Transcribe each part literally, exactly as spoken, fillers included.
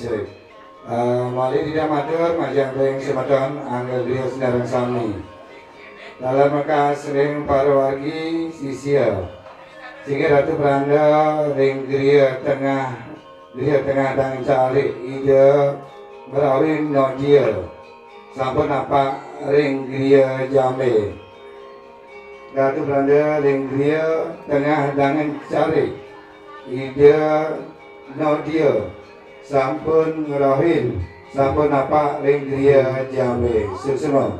Eh, malih titiang matur majeng ring semeton anggén griya sinareng sami. Taler mekas ring para wargi sisia. Singgih Ratu Pranda ring griya tengah, griya tengah dangin carik Ida Ngrawin Nodia. Sampun napak ring griya jambé. Ratu Pranda ring griya tengah dangin carik Ida Nodia sampun ngrauhin, sampun napak ring griya jambé. Suksma.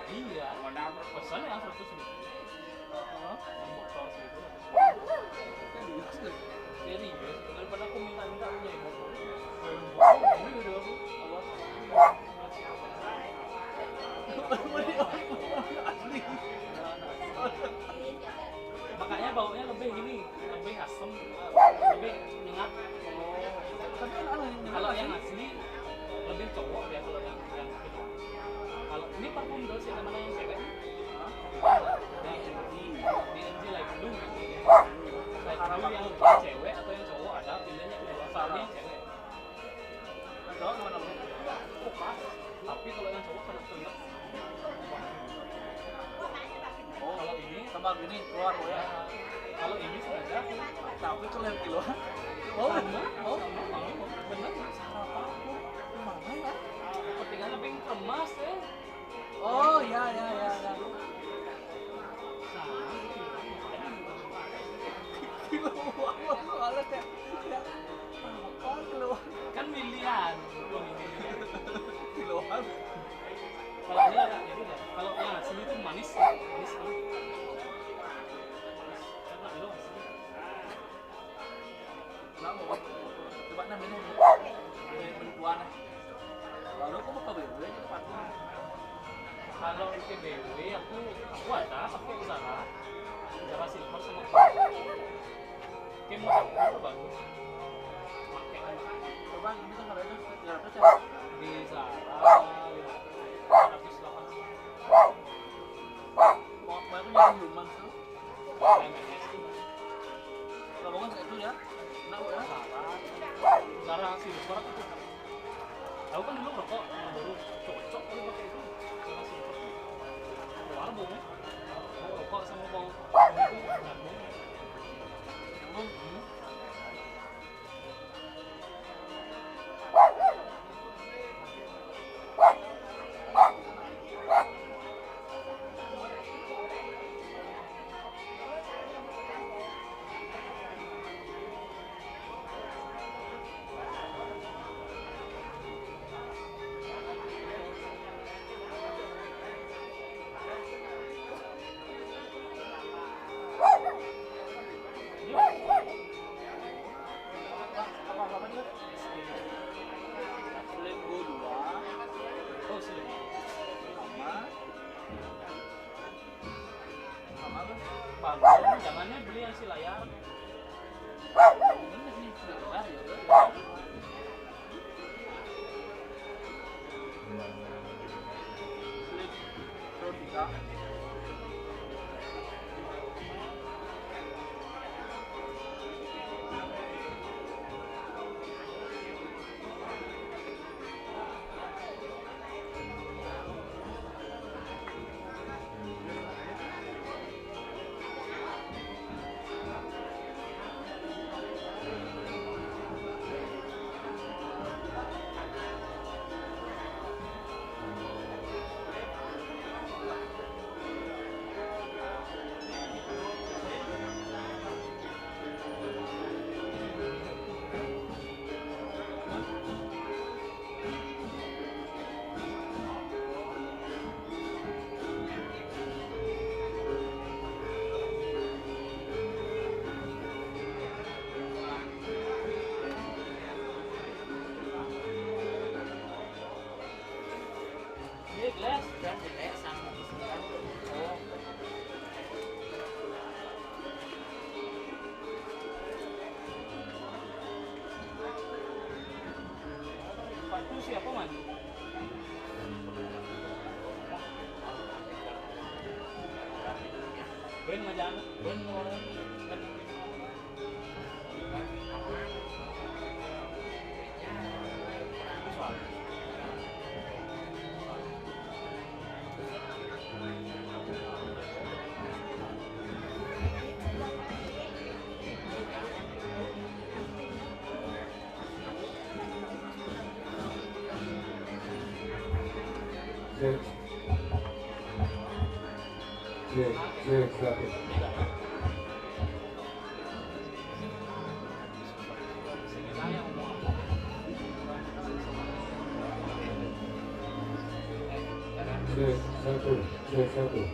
Iya. Pesan yang seratus ribu. Hah? Motor segitu. Serius? Daripada aku minta-minta punya motor. Ini udah aku, apa? Makanya baunya lebih ini, lebih asem, lebih nyengat. Tapi kan ada yang nyengat. Kalau yang asli lebih cowok ya, kalau yang, yang itu. Kalau ini parfum Dolce & Gabbana yang cewek. Hah? Yang D and G, D and G like blue. Like blue yang Gini keluar ya. Kalau ini sengaja aku. Tapi kalau yang keluar, oh, sama, oh, sama, mau, bener. Sarapan aku. Mana ya? Ketinggalan lebih kemas ya. Oh, ya, ya, ya, ya. Sama, gitu. Kilo banget soalnya kayak, kayak apa keluar? Kan milihan. Kiloan. Kalau ini agak, ya udah. Kalau yang asli itu manis, manis kan. Karena lo asli. Kenapa? Coba namanya. Mentuan. Lalu aku mau ke B W aja tempatnya. Kalau di B W aku, aku ada pakai Zara. Zara Silver sama. Kayak mau aku bagus. Pakai kan. Coba ini kan harganya tiga ratus ya? Di Zara, lima ratus, delapan ratus. Mau, mau aku nyari human tuh. Kalau kan kayak itu ya, enak kok ya. Zara Silver itu. Aku kan dulu rokok yang baru cocok kalau pakai itu. Zara Silver. Keluar baunya. Mau rokok sama bau itu nyambung. Nyambung. Hmm. Selingkuh dua. Oh, selingkuh. Sama. Sama apa? Bagus, jangannya beli yang si layar. Ini sih, si layar, ya udah. Selingkuh. Terus tiga. Ini gelas dan jelek sama isinya. Oh. Sepatu siapa, Man? Ben, majan. Ben, orang. Cek. Cek, cek, satu. Cek, satu, cek, satu.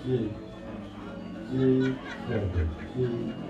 G, G, seven, G.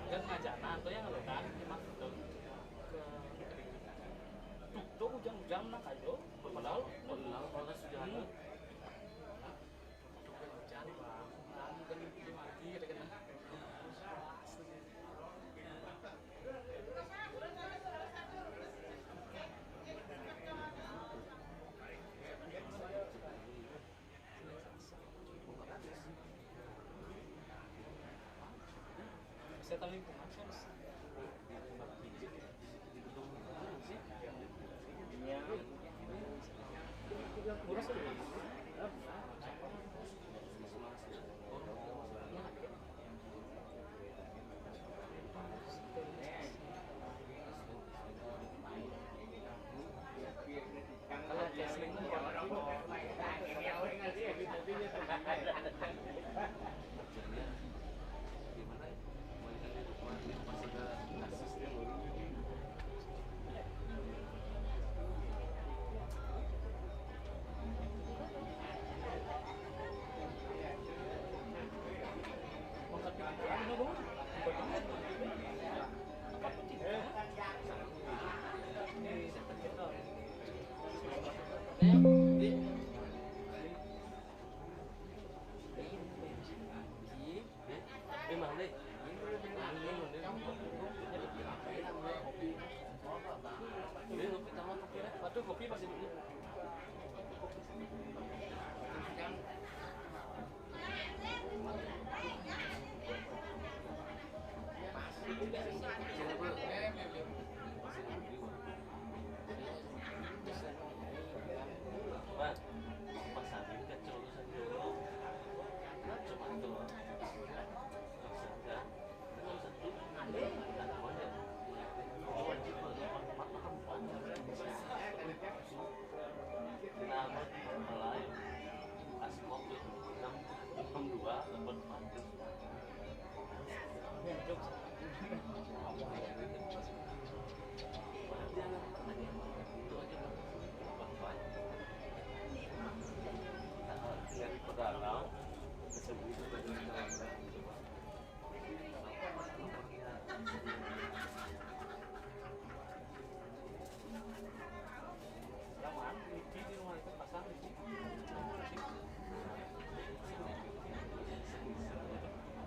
Dan ngajanan tuh yang ngelutan, emang betul ke tuh, tuh hujan-hujan nak aja, padahal, padahal kalau sudah ada. Hmm. Hujan, Bang. Kan mati, kata kan. Kesehatan lingkungan sih harus.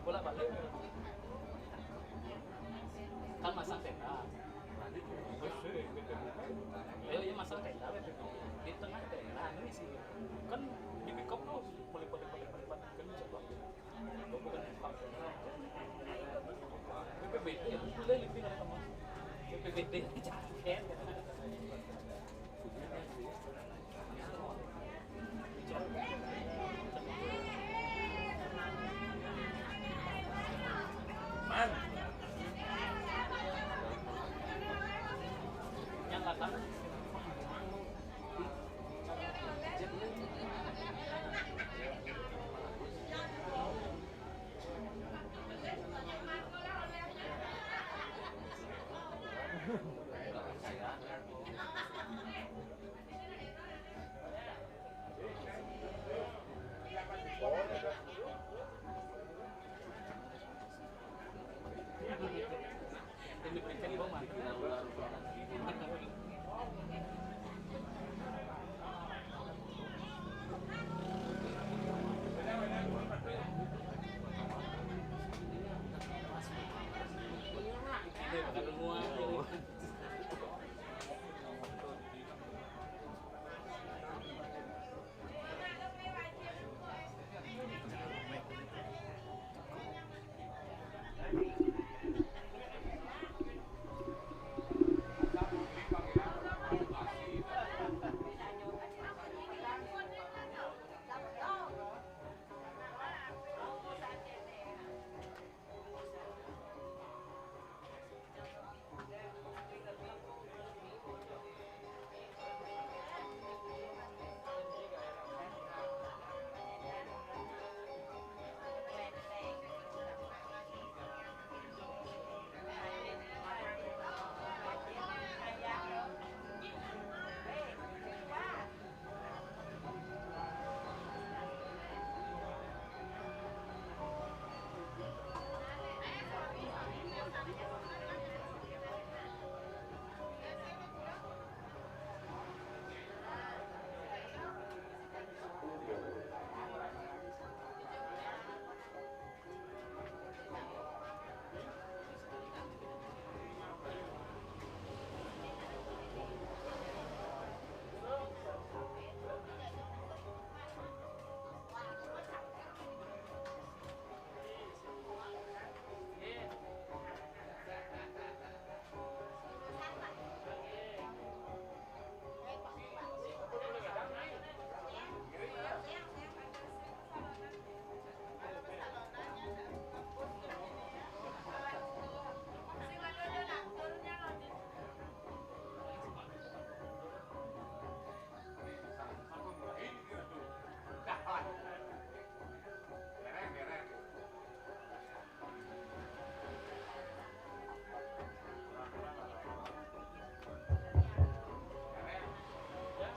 Bolak-balik. Kan masang tenda. Ayo, iya, masang tenda, weh. Di tengah tenda, ini sih. Kan di pick up tuh, melipat-lipat-lipat, kan coba. Bukan pick up. B P B D, ya, boleh lebih dari teman. B P B D, jangan.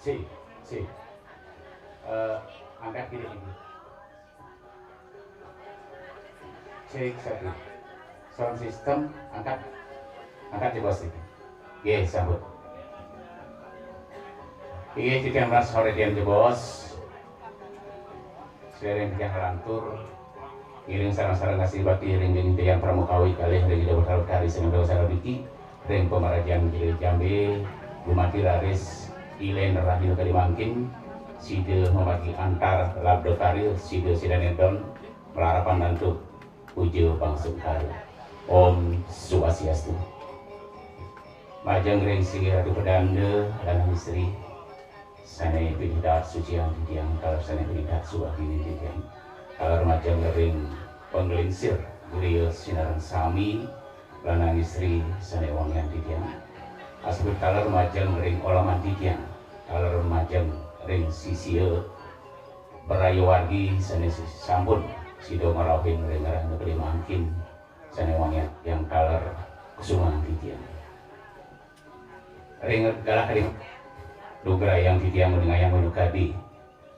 Si, si. Eh, angkat gini ini. Cek satu. Sound system, angkat. Angkat, jebos, ini. Oke, sambut. Iya, titiang ras horedian, jebos. Sering titiang lantur. Ngiring sareng-sareng kasih bakti ring ring titiang pramukawi kalih ring Ida Betara Betari sing dewa sareng niki. Ring pamrajan Giri Jambe, gumanti raris Ilen Rahayu kadi mangkin, sida mamargi antar labda karya, sida sidaning don malarapan antuk puja pangastungkara. Om Swastiastu. Majeng ring singgih Ratu Pedanda lan istri. Sane pinih dahat suciang titiang, taler sane pinih dahat suwagine titiang. Taler majeng ring panglingsir griya sinareng sami, lanang istri sane wangiang titiang. Asapunika taler majeng ring olaman titiang, taler majeng ring sisia brayawargi sane sampun sida ngrauhin ring rahina kadi mangkin, sane wangiang titiang taler kusumayang titiang. Ring galah ring lugrayang titiang nguningayang manukadi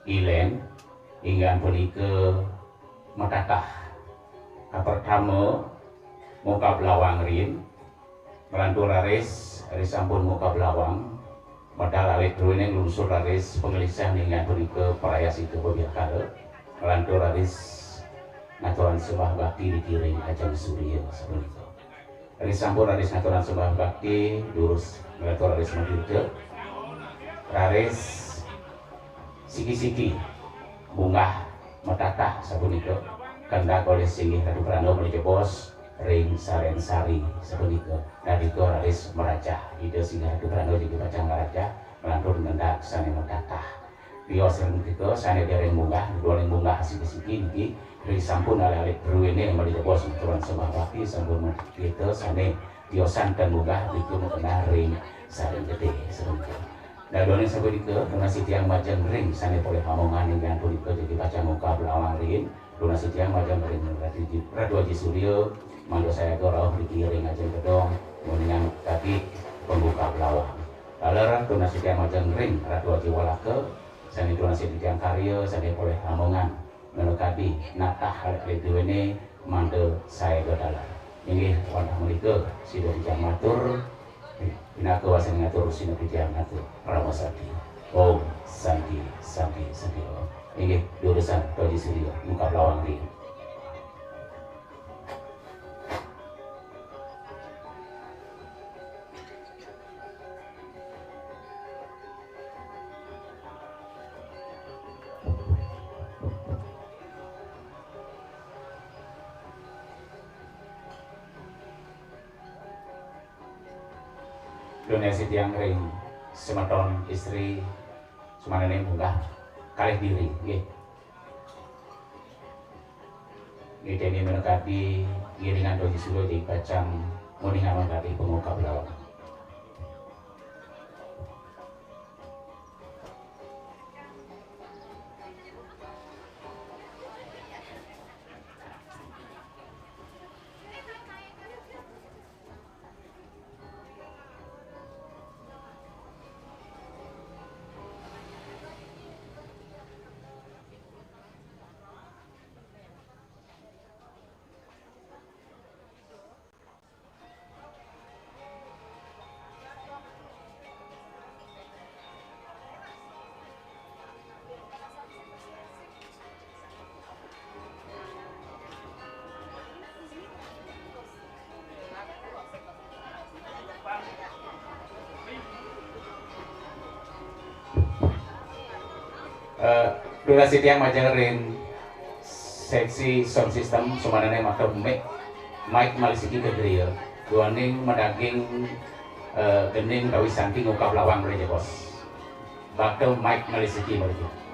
Ilen, inggih punika Matatah. Kapertama, muka belawang rin, nglantur raris, ri sampun muka belawang, medal alit druéné nglungsur raris panglingsir inggih punika prayascita pabihkara, nglantur raris ngaturang sembah bakti dikiring ajeng surya sapunika. Ri sampun raris ngaturang sembah bakti, durus nglantur raris matirta. Raris siki-siki munggah matatah sapunika, kendak olih singgih Ratu Pranda malih jebos ring sarén sari sapunika. Nalika raris marajah, Ida Singgih Ratu Pranda jagi pacang ngrajah, nglantur ngendak sané matatah. Tios ring tika sané dereng munggah, duaning munggah siki-siki niki, ri sampun alit-alit druéné malih jebos ngaturang sembah bakti, sampun kita sané tiosan tan munggah, nika makendah ring sarén gedé sapunika. Dadoné sapunika, tunas titiang majeng ring sané polih amongan inggih punika jagi pacang muka belawang rin, tunas titiang majeng ring Ratu Ji-, Ratu Aji Surya, mangda sayaga rauh dikiring ajeng gedong, nguningayang tadi pembuka belawang. Taler tunas titiang majeng ring Ratu Aji Walaka, sané tunas titiang karya, sané polih amongan, minakadi natah alit-alit druéné mangda sayaga taler. Inggih wantah menika sida titiang matur, pinaka wasana ngatur, sida titiang ngatur parama santi. Om Santi, Santi, Santi Om. Inggih, durusang Ratu Aji Surya, muka belawang rin. Duaning titiang ring semeton istri sumanané munggah kalih diri, nggih. Niteni minakadi ngiringan Ratu Aji Surya jagi pacang nguningayang tadi pembuka belawang. Eh, durasi tiang majeng ring seksi sound system, sumanané makta mic, mic malih siki ka griya. Duaning madaging, eh, gening utawi santi ngukab lawang malih jebos. Bakta mic malih siki malih jebos.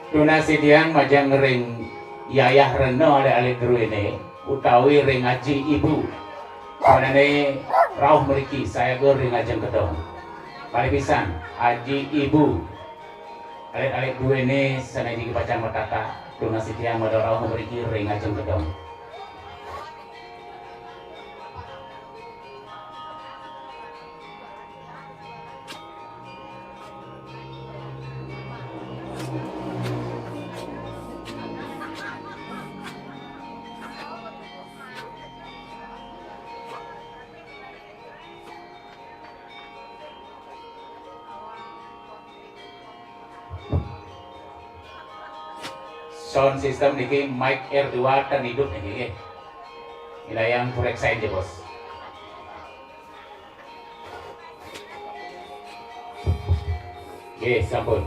Tunas titiang majeng ring yayah rena alit-alit druéné, utawi ring aji ibu. Sané rauh mriki sayaga ring ajeng kedong. Kalih pisan, aji ibu. Alit-alit druéné sané jagi pacang matata, tunas titiang mada rauh mriki ring ajeng kedong. Sound system niki mic R dua ten idup niki nggih. Inayang kuréksain ja, Bos. Nggih, sampun.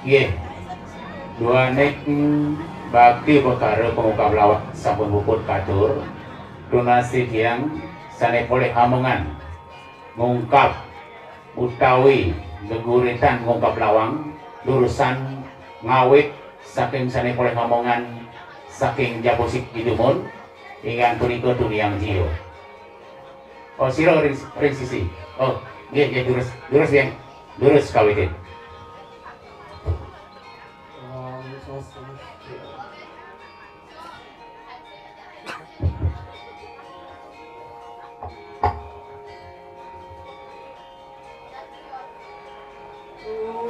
Nggih. Duaning bakti upakara pangungkap lawang sampun puput katur. Tunas titiang sané polih amongan ngungkap utawi geguritan ngungkap lawang, durusang ngawit saking sané polih amongan saking Japusik Idumun, inggih punika tuniang jiwa. Oh, sira ring, ring sisi. Oh, nggih, nggih, durus, durus, Yang. Durus kawitin.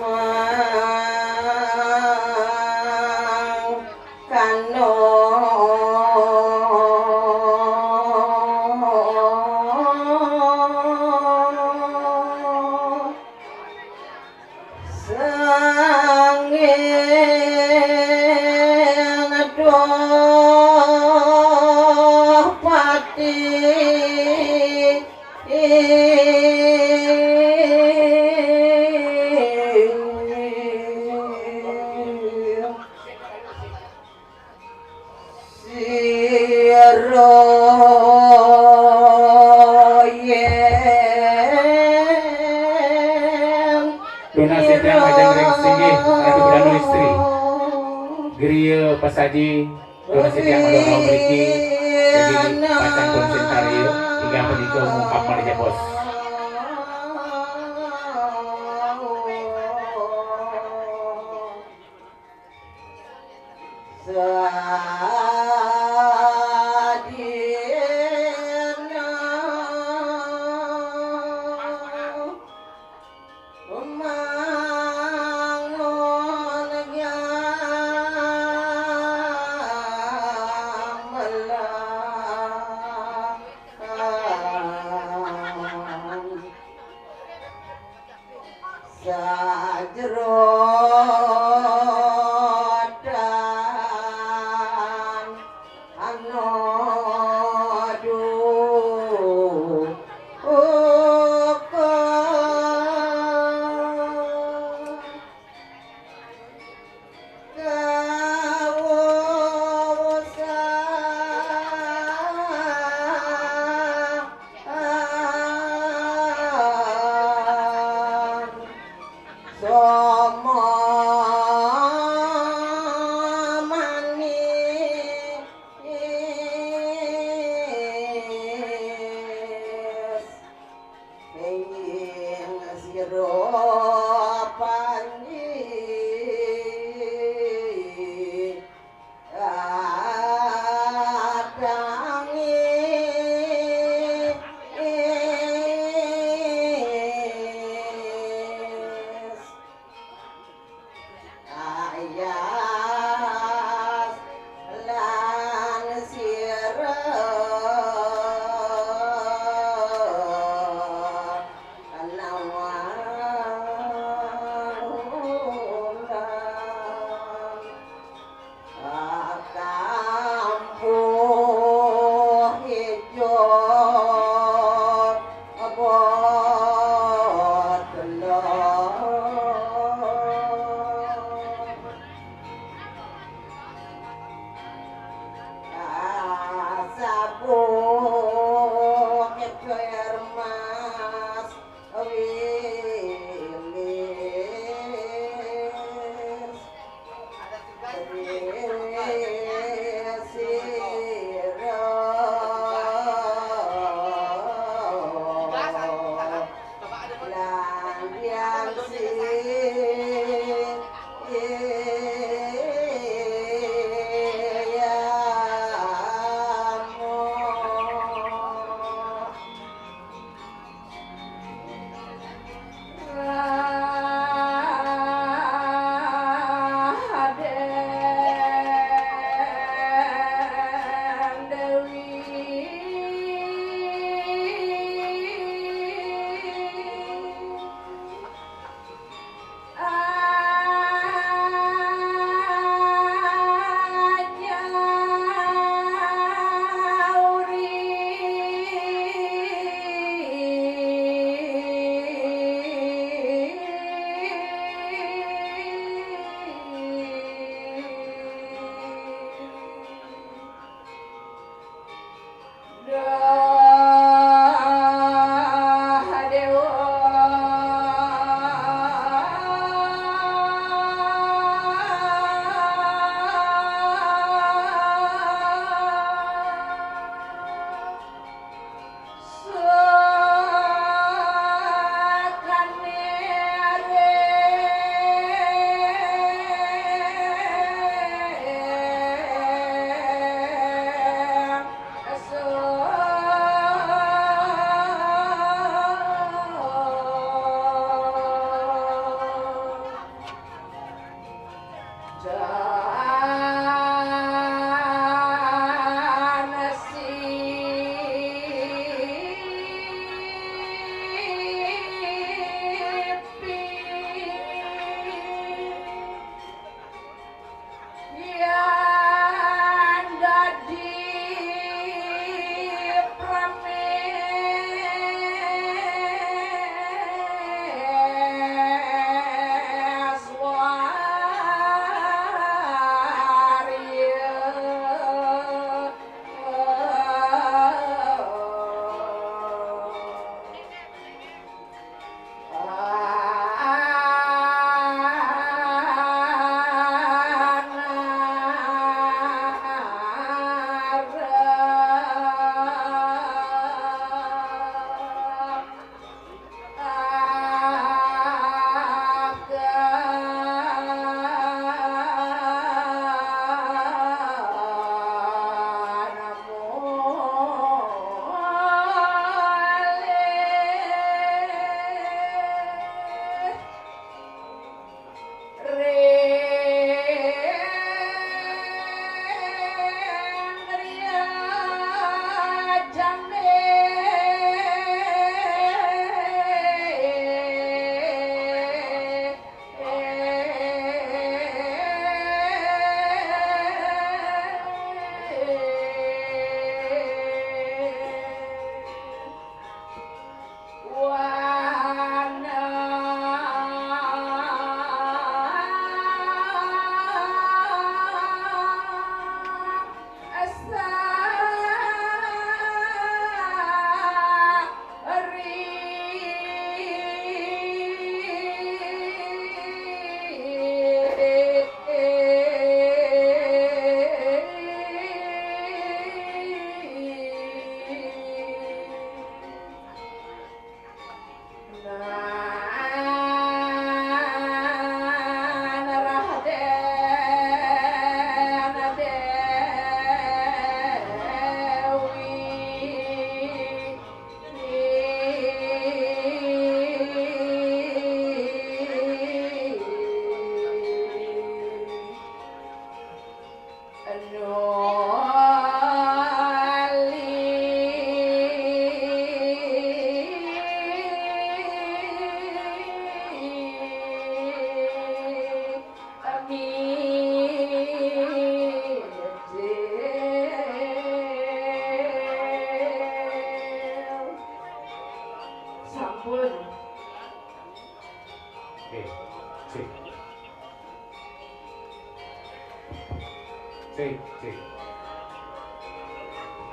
Mangkana sangin doh pati. Sira yén tunas titiang majeng ring singgih Ratu Bedana Istri. Griya pasaji tunas titiang mada rauh mriki, jagi pacang pun sintarya, inggih punika ngungkap malih jebos. Sadina mangun gamelan. Sajero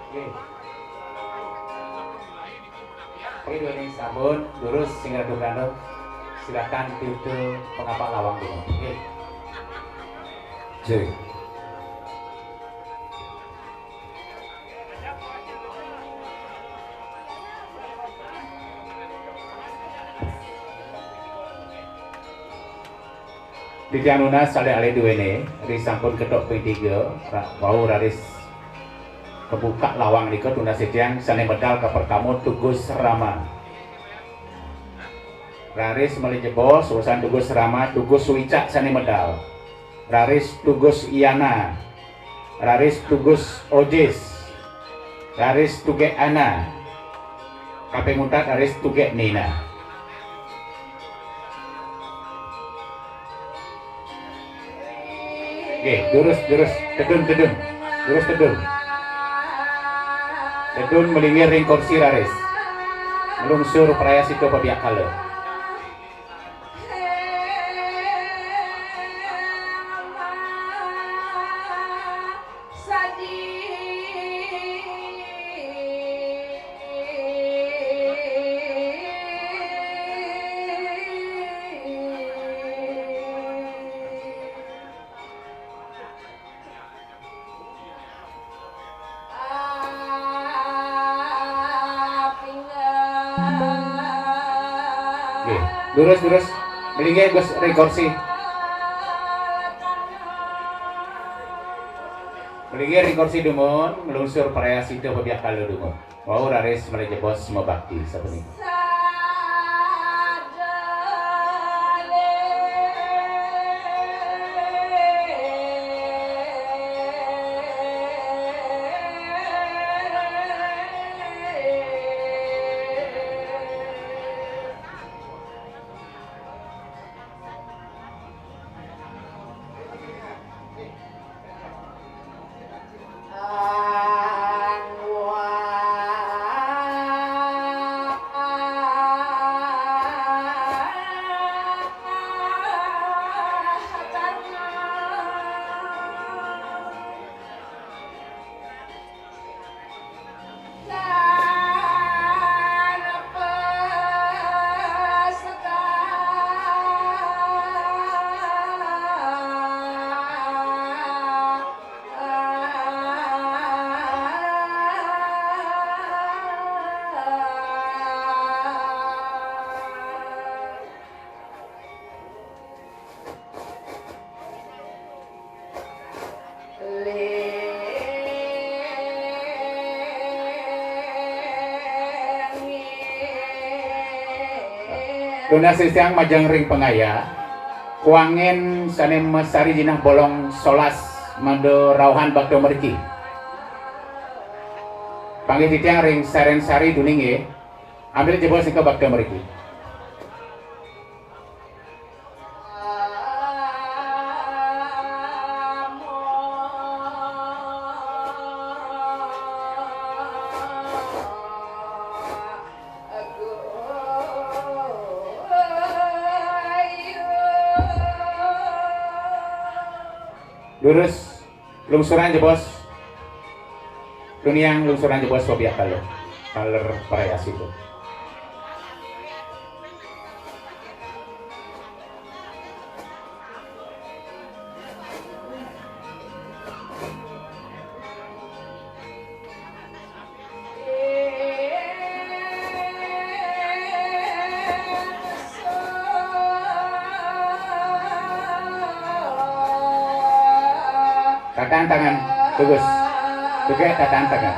Oke. Oke, duene sampun, durus sing randum-randum. Silakan tiup pangapa lawang dulu. Oke. Oke. Titiang nunas ale-ale duene, ri sampun ketok ping tiga, ra-, wau raris kebuka lawang nika tunas titiang sane medal kapertama Tugus Rama. Raris malih jebos, usan Tugus Rama, Tugus Wicak sane medal. Raris Tugus Yana. Raris Tugus Ojis. Raris Tugek Ana. Kaping untat raris Tugek Nina. Nggih, durus, durus. Tedun, tedun. Durus tedun. Tedun malinggih ring kursi raris. Nglungsur prayascita pabiakala. Nggih, durus, durus. Malinggih, Gus, ring kursi. Malinggih ring kursi dumun, nglungsur prayascita pabiakala dumun. Wau raris malih jebos mabakti sapunika. Tunas titiang majeng ring pangayah, kuangen sane masari jinah bolong solas mangda rauhan bakta mriki. Panggih titiang ring saren sari duning nggih. Ambil jebos nika bakta mriki. Lurus, lungsuran jebos. Tuniang lungsuran jebos pabiakala. Taler prayascita. Tatan tangan, Tugus. Tugas tatan tangan.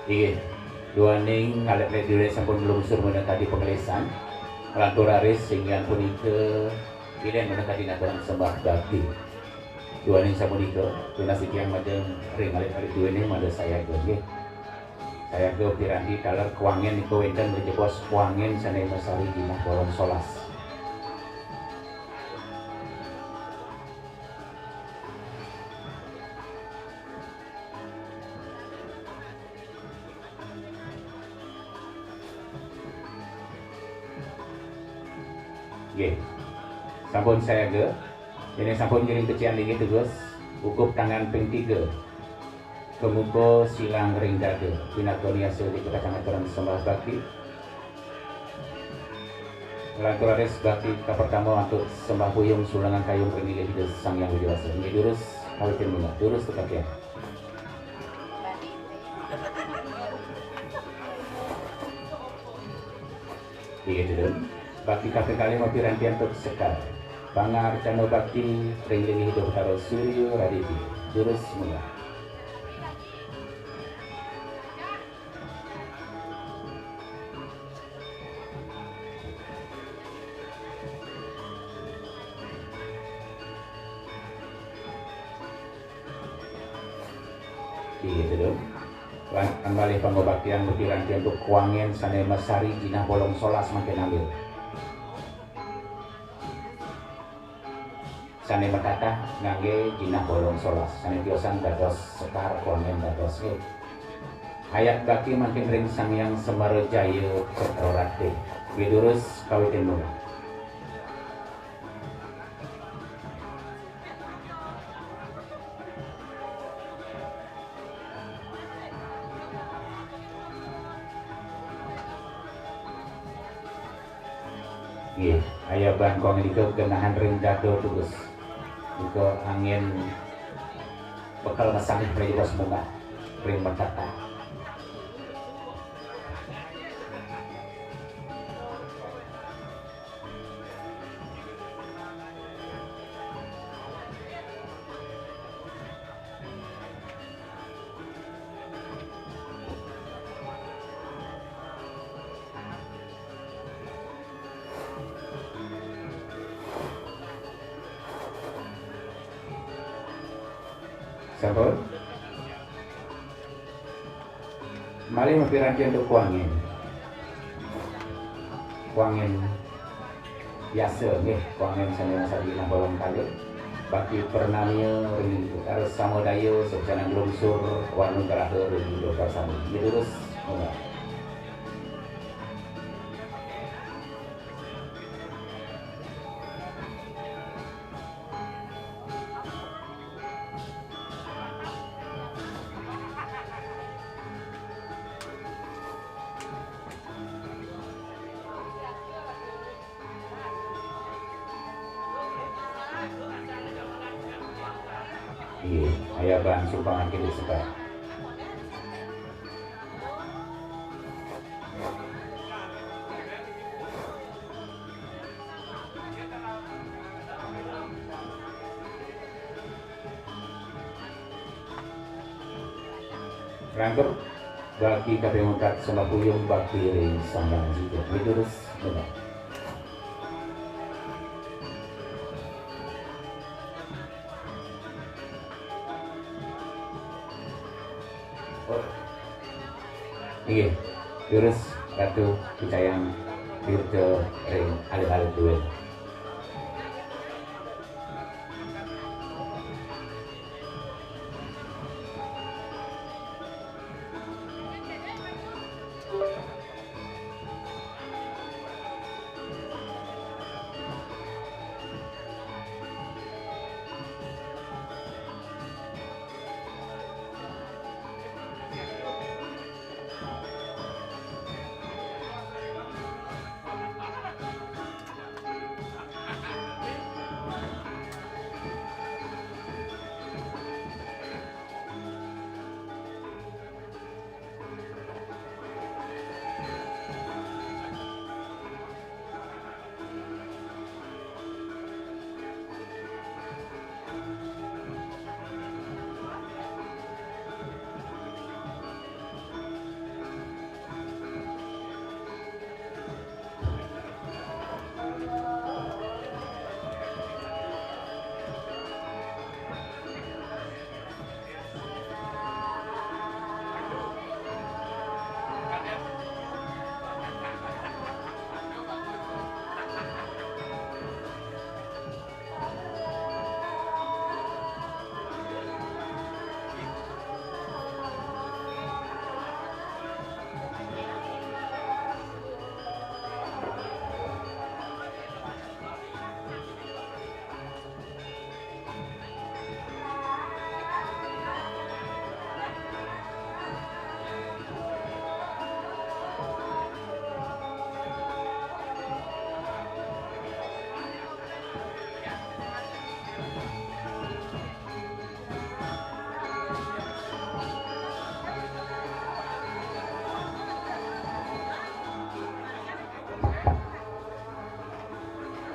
Inggih, duaning alit-alit duene sampun nglungsur meneka di panglesan. Nglantur raris inggih punika ilen meneka di naturan sembah bakti. Duaning sapunika, tunas titiang majeng ring alit-alit duene mangda sayaga nggih. Sayaga piranti taler kuangen nika wenten ring jebos kuangen sane masari jinah bolong solas. Nggih. Sampun sayaga. Dene sampun ngiring tecian inggih tugas. Ukup tangan ping tiga. Kemuka silang ring dada. Pinaka niasa di kepacang aturan sembah bakti. Nglantur raris bakti kapertama antuk sembah puyung sulangan kayun ring Ida Sang Hyang Widi Wasa. Inggih durus kawitin munggah. Durus tekakian. Inggih, durus. Bakti kaping kalih mapiranti antuk sekar. Pangarcana bakti ring linggih Ida Betara Surya Raditya. Durus munggah. Inggih, durus. Lan malih pangubaktian mapiranti antuk kuangen sane masari jinah bolong solas mangkin ambil. Sane matatah ngangge jinah bolong solas, sane tiosan dados sekar kuangen dados nggih. Ayat bakti mangkin ring Sang Hyang Semara Jaya Cakrawrati. Nggih durus kawitin munggah. Nggih, ayaban kuangen nika genahan ring dada tugas. Nika angin bekel masangih prajebos munggah ring matatah. Sampun? Malih mapiranti antuk kuangen. Kuangen biasa nggih, kuangen sane masari jinah bolong kalih. Bakti pranamya ring Betara Samadaya, saksana nglungsur warna graha ring Ida Betara Sami. Nggih durus, munggah. Iya, ayaban sumpangan kita sebar. Rangkep bagi kaping ungkat sembah puyung bakti ring Sang Hyang Widi Wasa. Miturut benar. Inggih, durus Ratu Kicayang Tirta ring alit-alit duwin.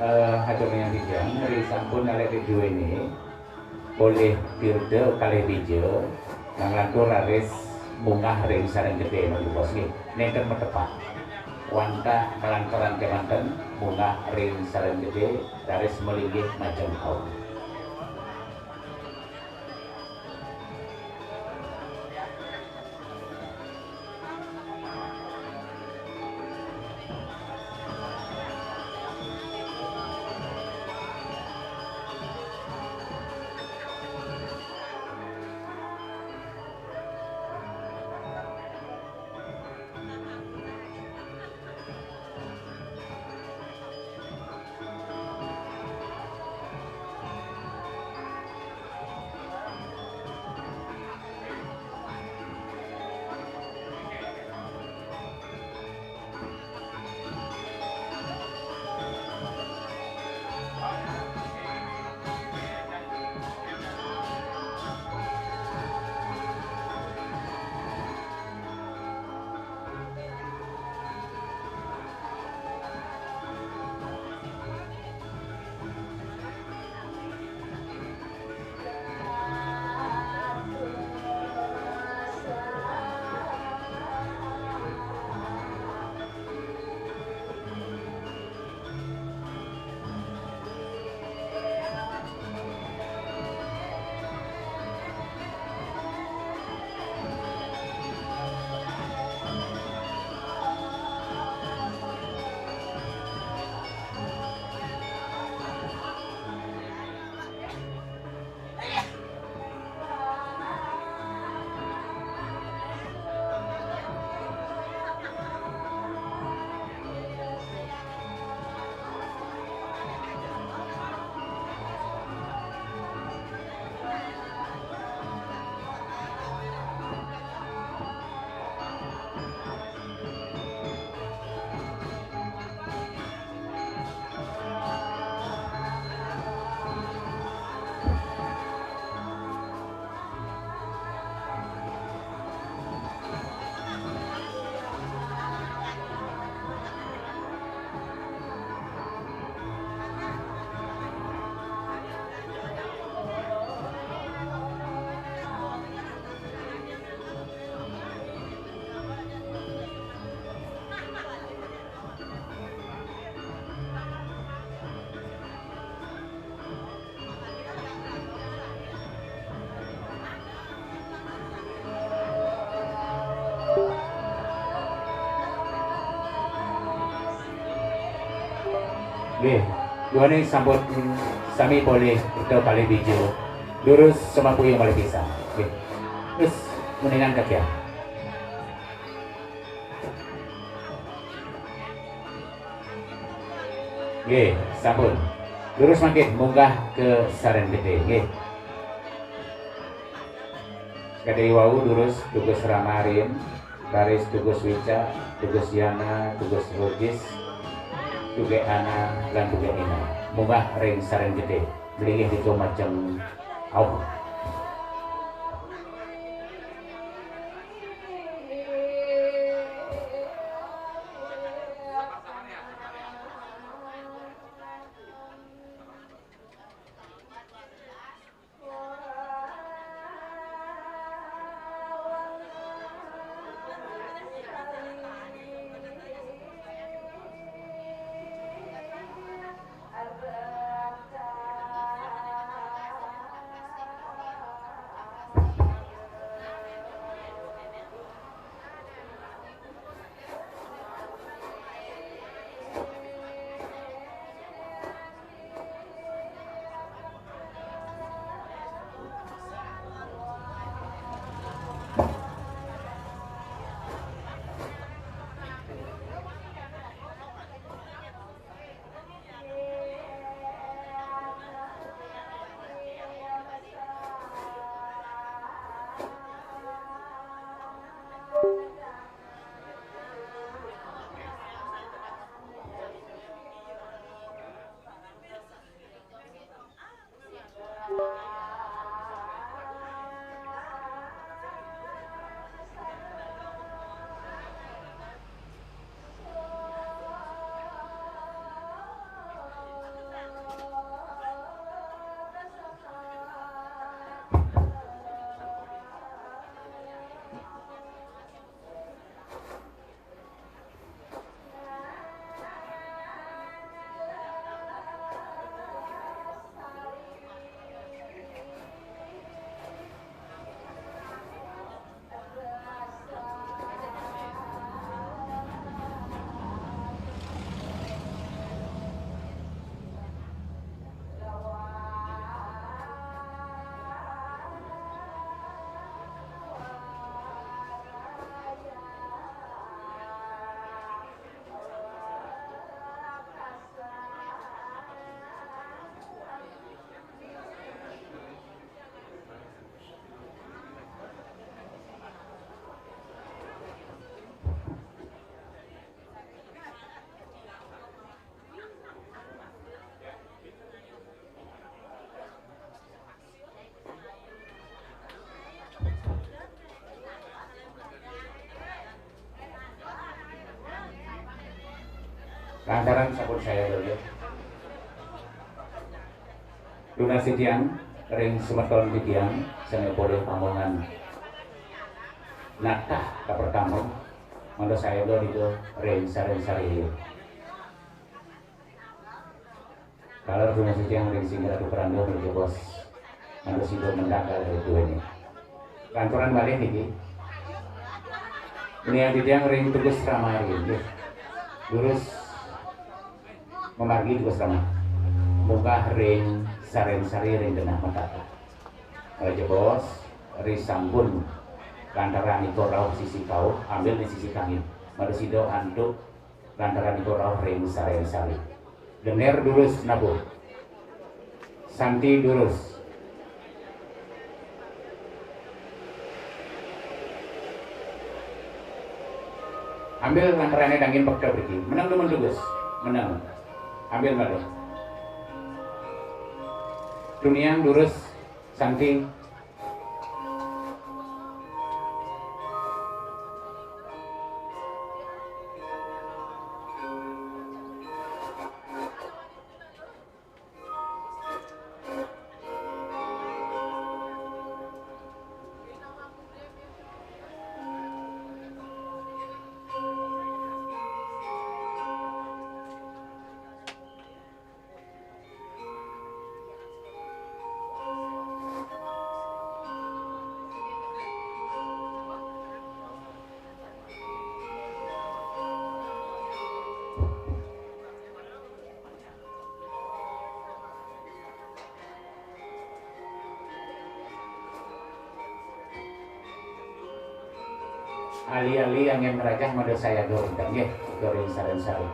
Eh, hatur nuhun titiang, ri sampun ngalih ri duéné, polih tirta kalih dija, nglantur raris munggah ring sareng gedé, Mas Bos, nggih. Nénten matepang. Wantah nglanturang kémanten, munggah ring sareng gedé, raris malinggih majeng auh. Nggih, duaning sampun sami polih tirta kalih dija. Durus sumapuyung malih pisan. Nggih. Terus, uningang kakian. Nggih, sampun. Durus mangkin munggah ka sareng gedé, nggih. Sakadi wau durus tugas Rama Rin, raris tugas Wicak, tugas Yana, tugas Rojis, tugas Ana, lan tugas Ina. Munggah ring sareng gedé, malinggih ditu majeng auh. Lantaran sampun saya dulu. Tunas titiang ring semeton titiang sane polih pamongan natah kapertama, mangda saya dulu ring sareng-sareng. Kalau tunas titiang ring Singgaratu Peranda ring jebos, mangda sida mendak kalih duene. Lanturan malih niki. Ini yang titiang ring Tugas Ramari, nggih. Durus mamargi Tugas Ramari. Munggah ring sareng-sareng ring genah metaka. Raja bos, ri sampun lantaran iko rauh sisi kauh, ambil di sisi kangin. Mangda sida antuk lantaran iko rauh ring sareng-sareng. Gener durus nabuh. Santi durus. Ambil lantarane dangin bekta beriki. Meneng demen tugas. Meneng. Ambil malih. Tuniang durus. Santi. Ali-ali angin rajah mangda saya dur, nggih, dur ring sareng-sareng.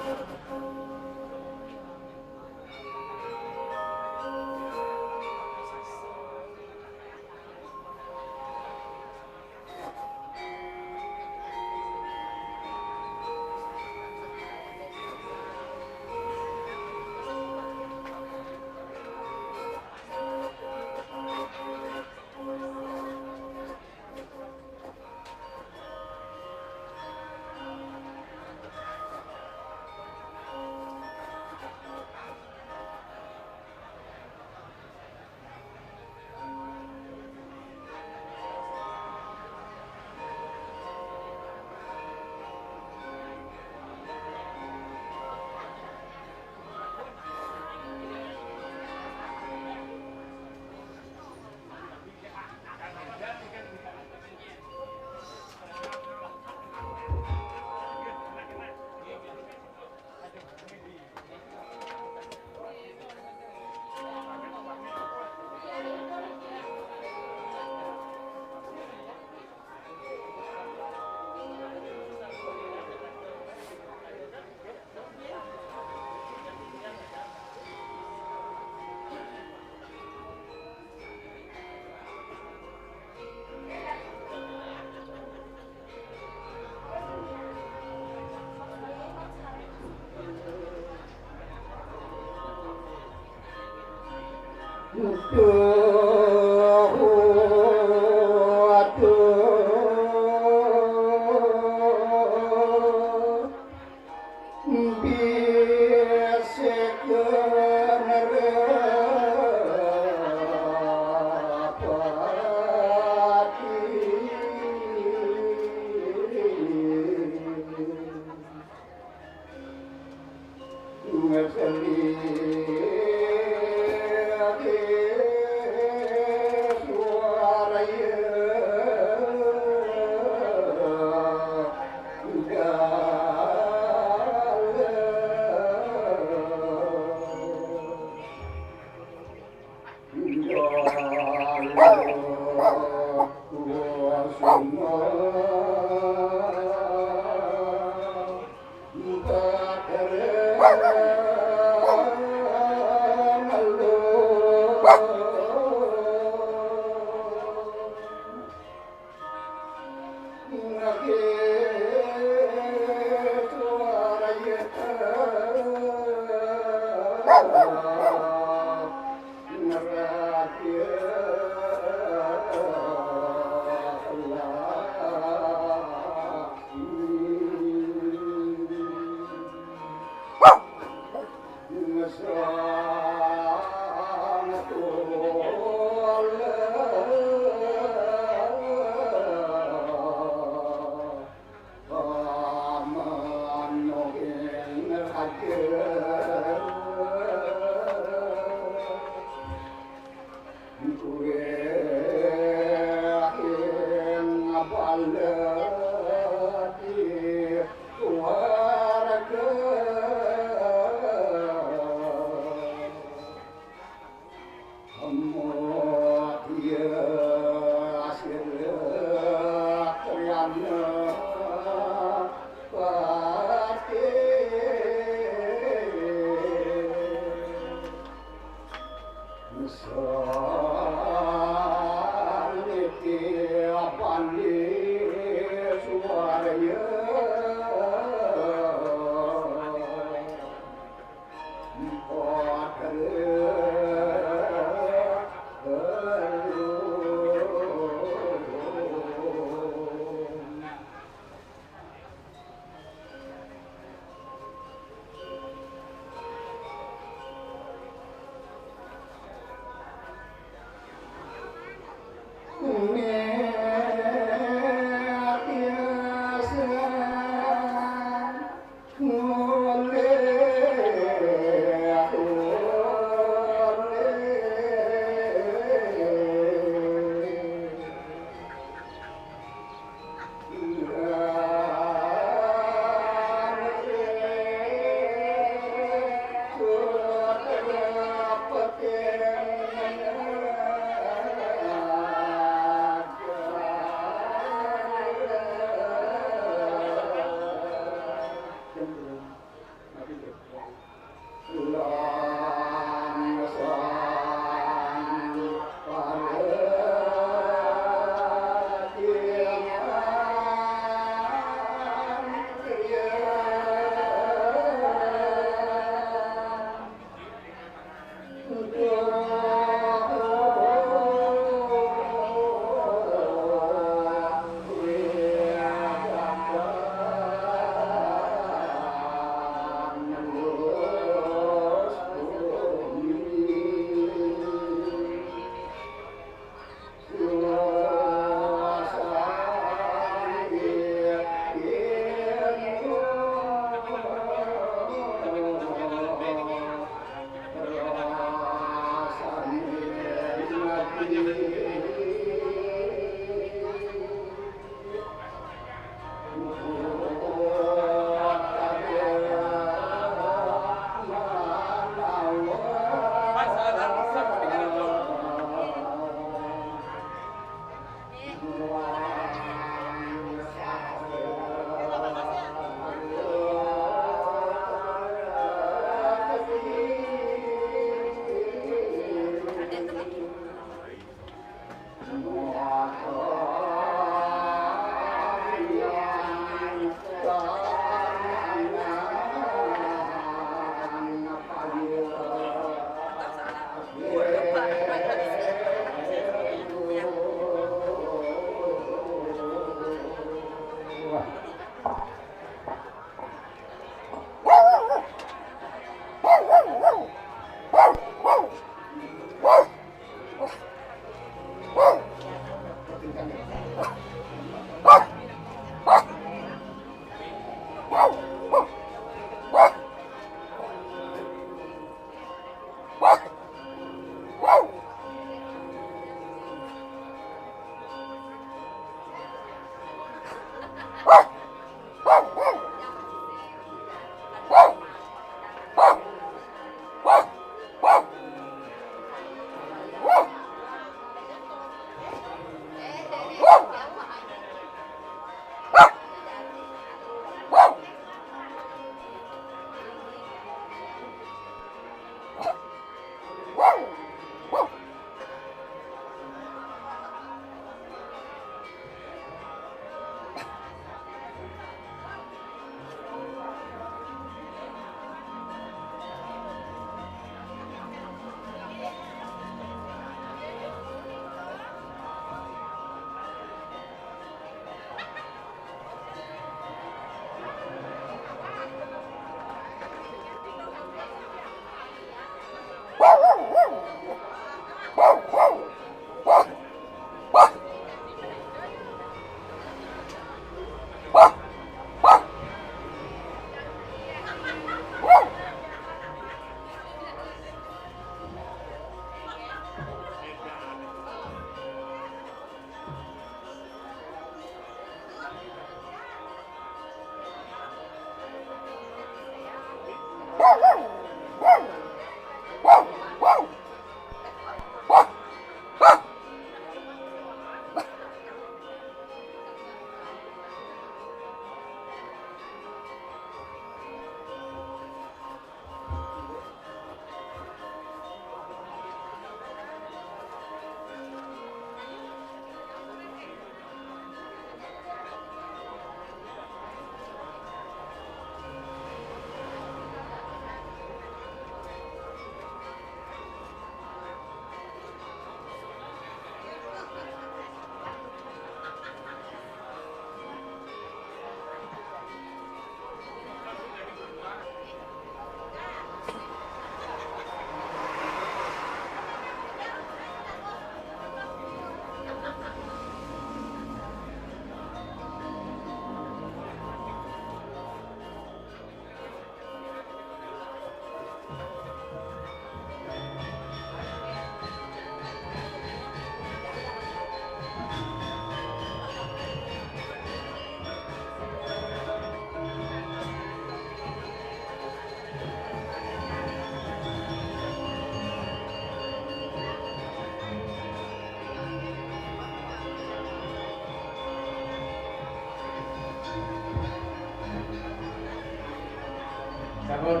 Sampun,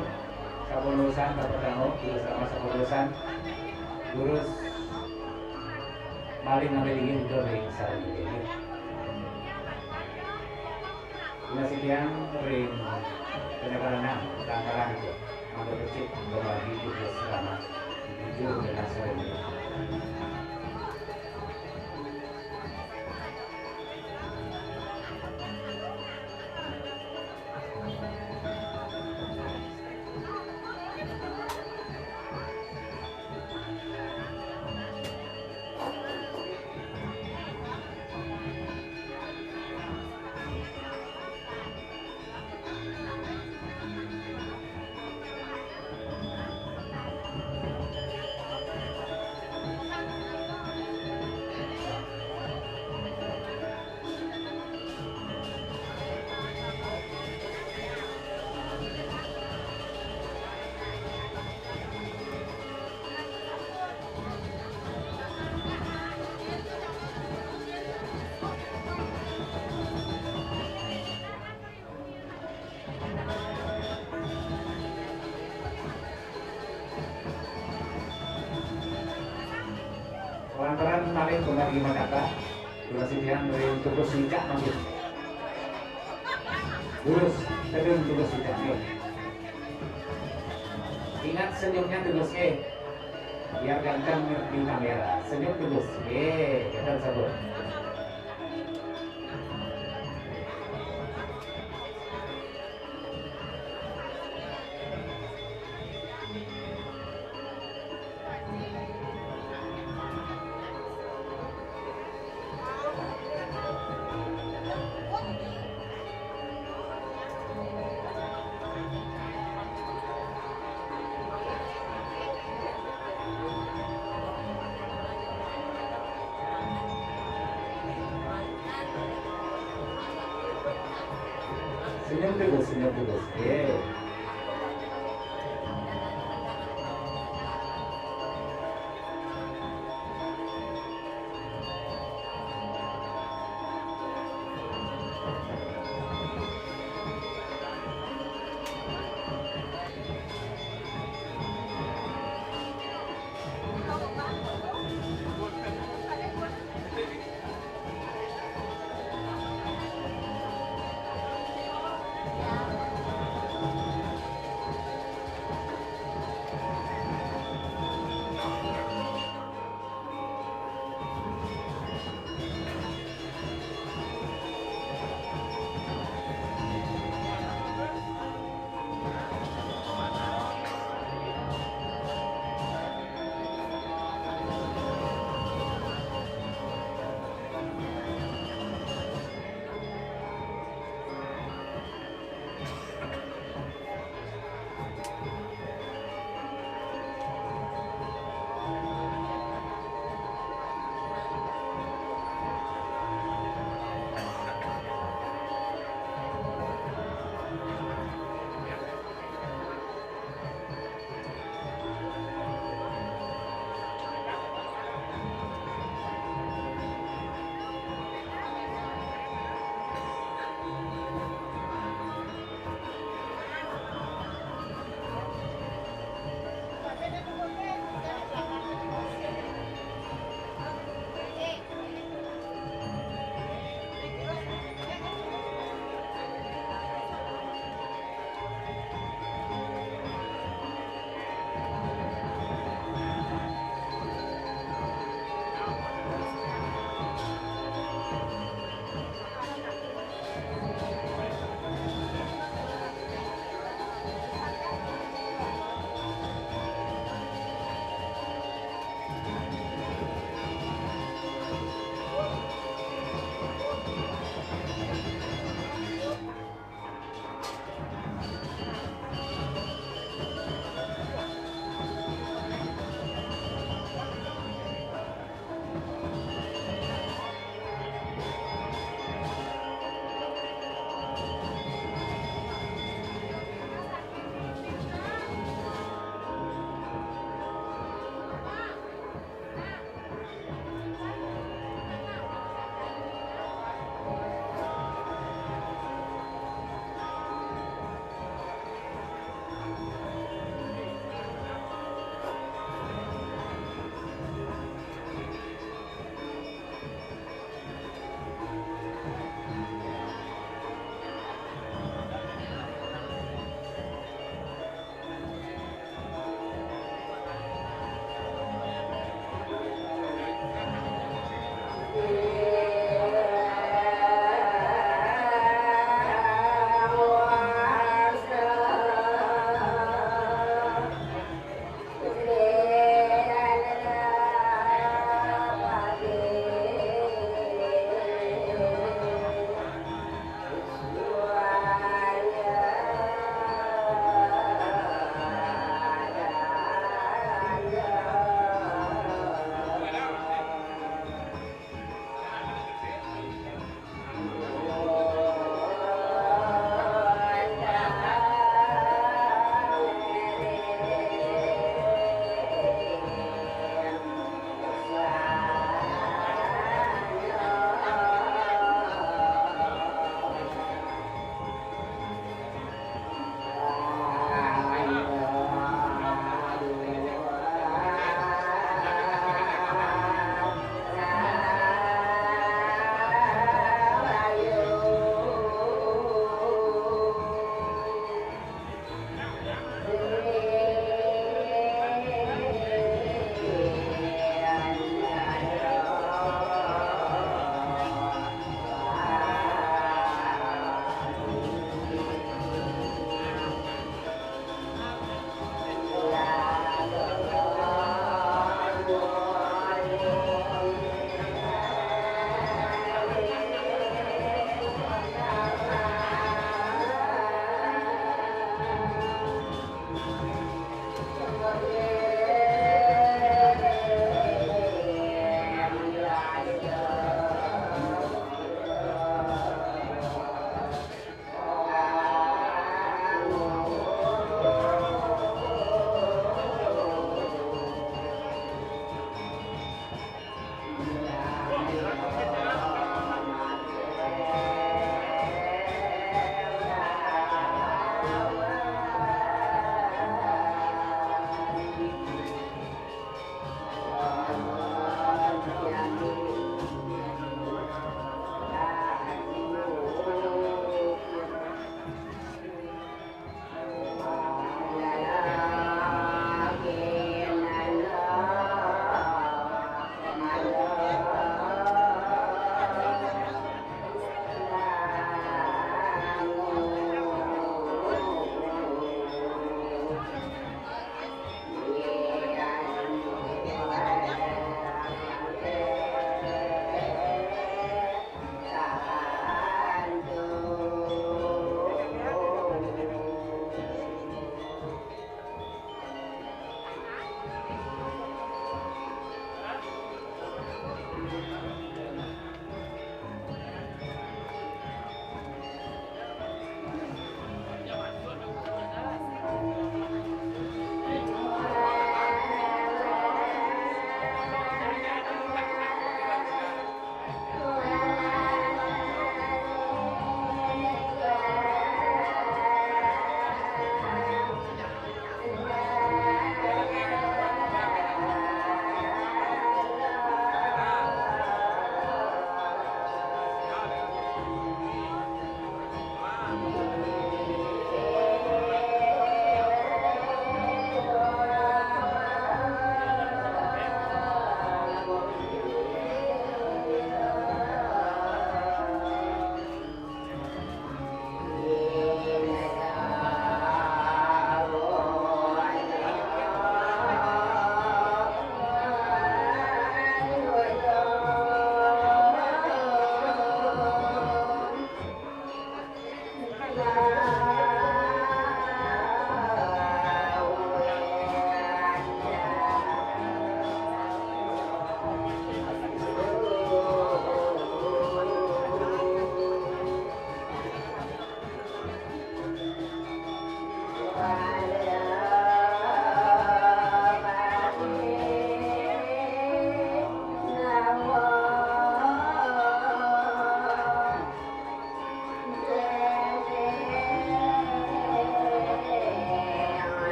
sampun urusan, sampun dangu, terus sama sampun urusan. Terus malih ngambil inggih juga ring sareng inggih. Kula sediang ring penerangan lantaran itu. Mangga becik berbagi juga selamat. Jujur dengan sareng inggih. Lantaran malih pembagian kata, kula sediang ring tukus sicak mangkin. Terus, tedun tukus sicak, nggih. Ingat senyumnya tukus, nggih. Biar ganteng di kamera. Senyum tukus. Nggih, ganteng sabun. Siéntese, siéntese. Bien.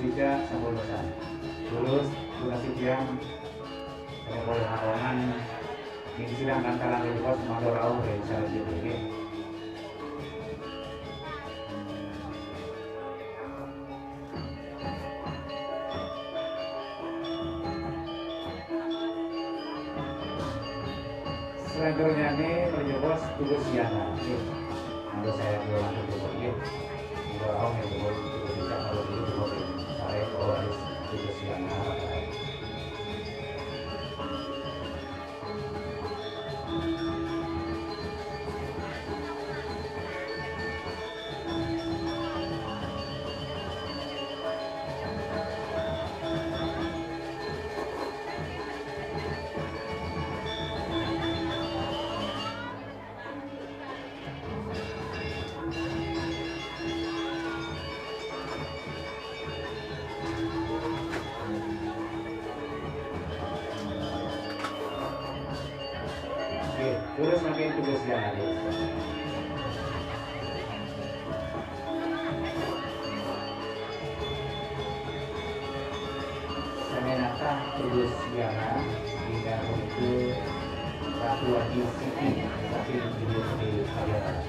Tidak sampun pesan. Terus, terima kasih tiang. Kalau boleh halangan, ini sidang kantalan di pos mandor au dari sana juga ini. Selanjutnya ini, Raja Bos, tugas Yana. Oke. Kalau saya pulang ke Bogor, ya. Udah, oh, ya, Bogor, itu bisa kalau dulu, Bogor, ya. Saya, oh, harus tugas Yana. Oke, terus makin tugas yang ada. Semenata tugas yang ada di dapur itu Ratu Haji Siti, tapi duduk di Kalimantan.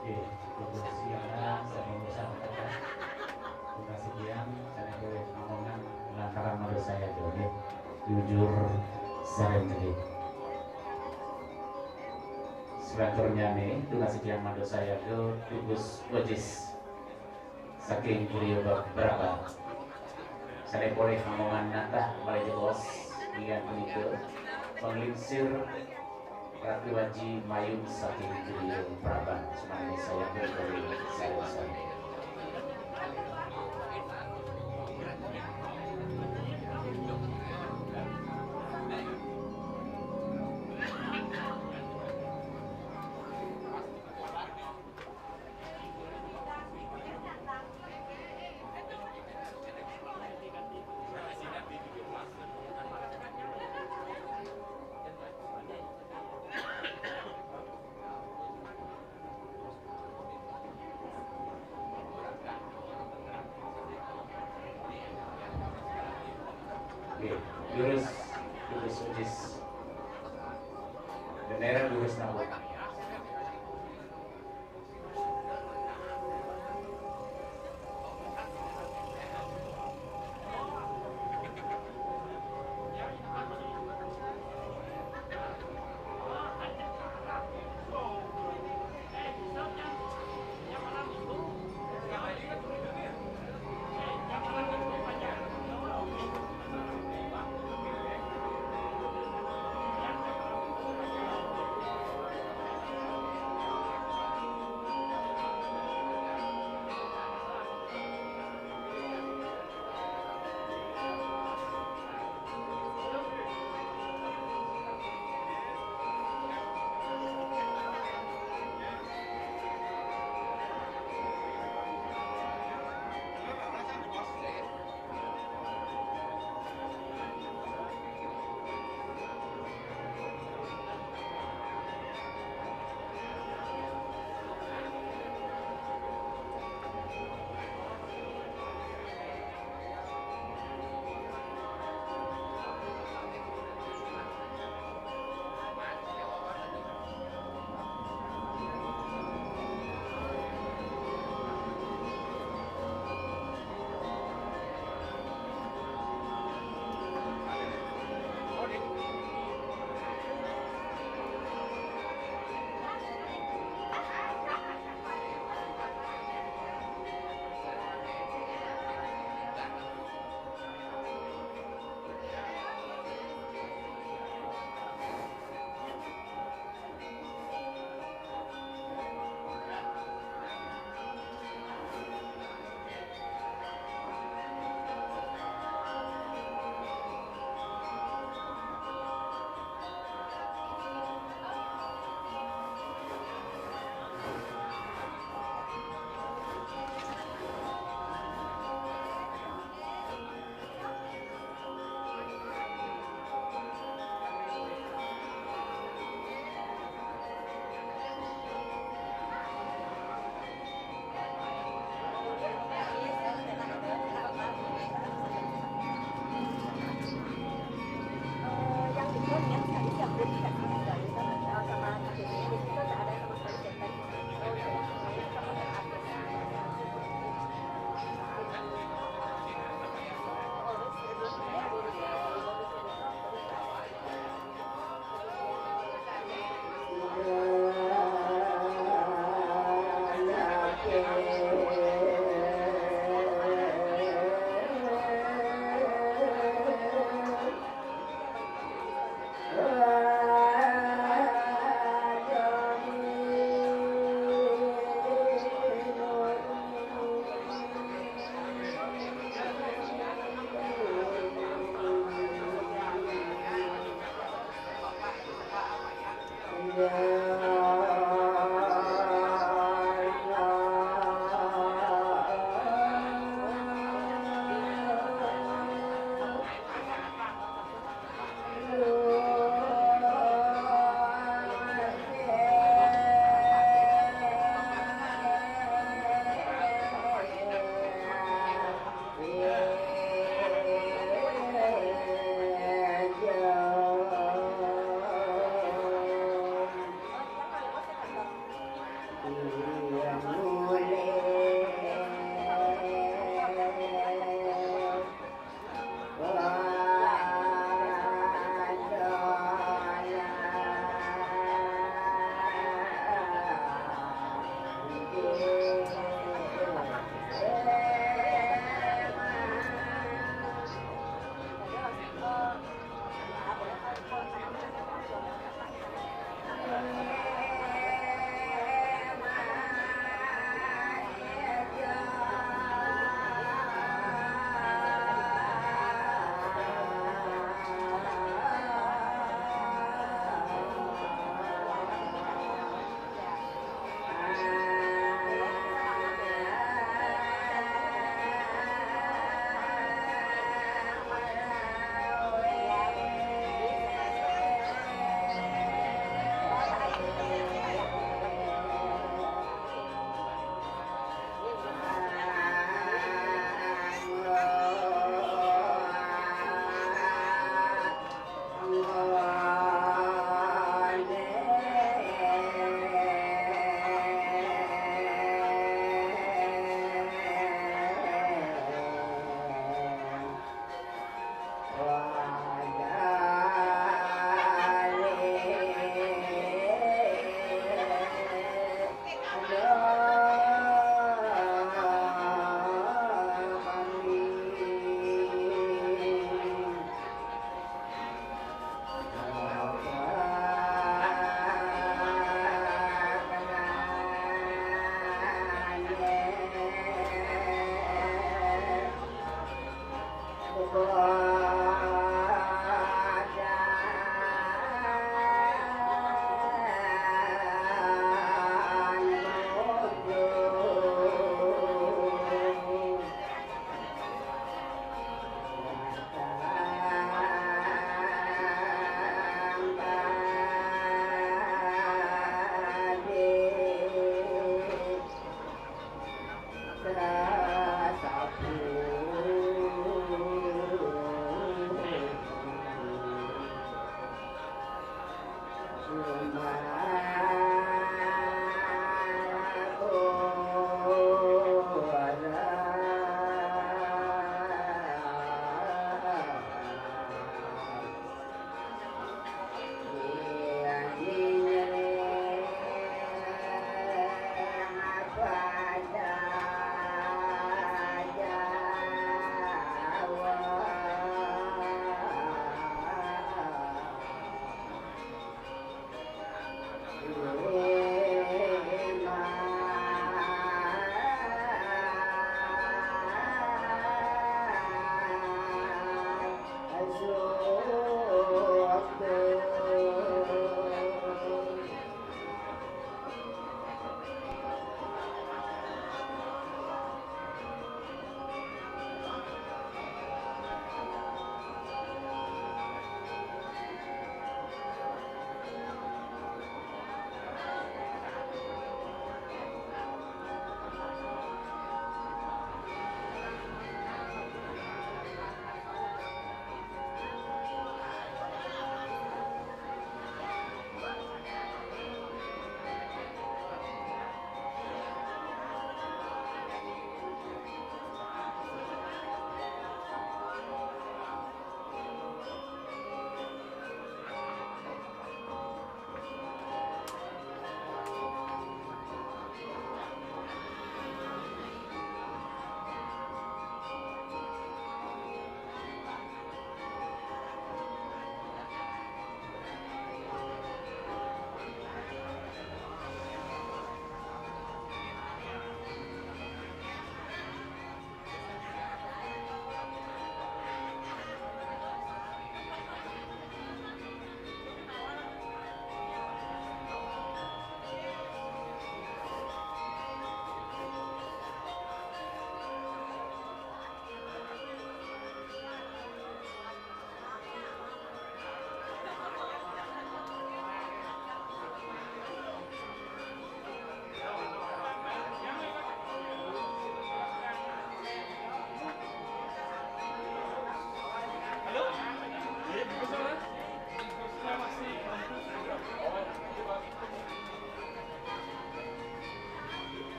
Oke, untuk siang, saya mengucapkan terima kasih yang saya boleh ngomongkan lantaran menurut saya, oke. Jujur, sering jadi. Selanjutnya nih, tugas yang menurut saya itu tugas wajis. Saking griya berapa? Saya boleh ngomongan natah mulai jebos, lihat menikah, penglingsir, Ratu Haji Mayung saking griya berapa? Semuanya saya boleh saya. Oke, lurus, lurus, lurus. Bendera lurus, nabok.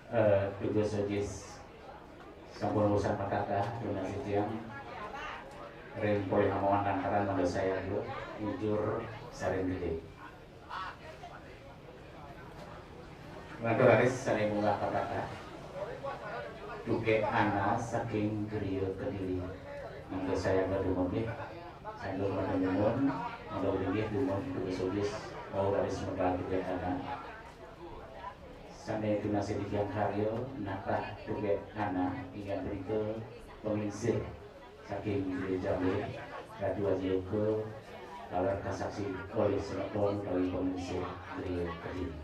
Eh, tugas Ujis sampun urusan petata dengan sijiang ring polih amongan lantaran mangda saya dulu jujur saring gede. Ngatur aris sane munggah petata. Tuke ana saking griya Kediri. Mangda saya dumun nggih. Sampun matur nuwun, mangda ugi nggih dumun tugas Ujis wau raris medal tuke ana. Sane tunasing titiang karya natah tuke ana inggih punika panglingsir saking Gereja Muli, Ratu Aji Yoga, taler kasaksi olih semeton utawi panglingsir Gereja Kediri.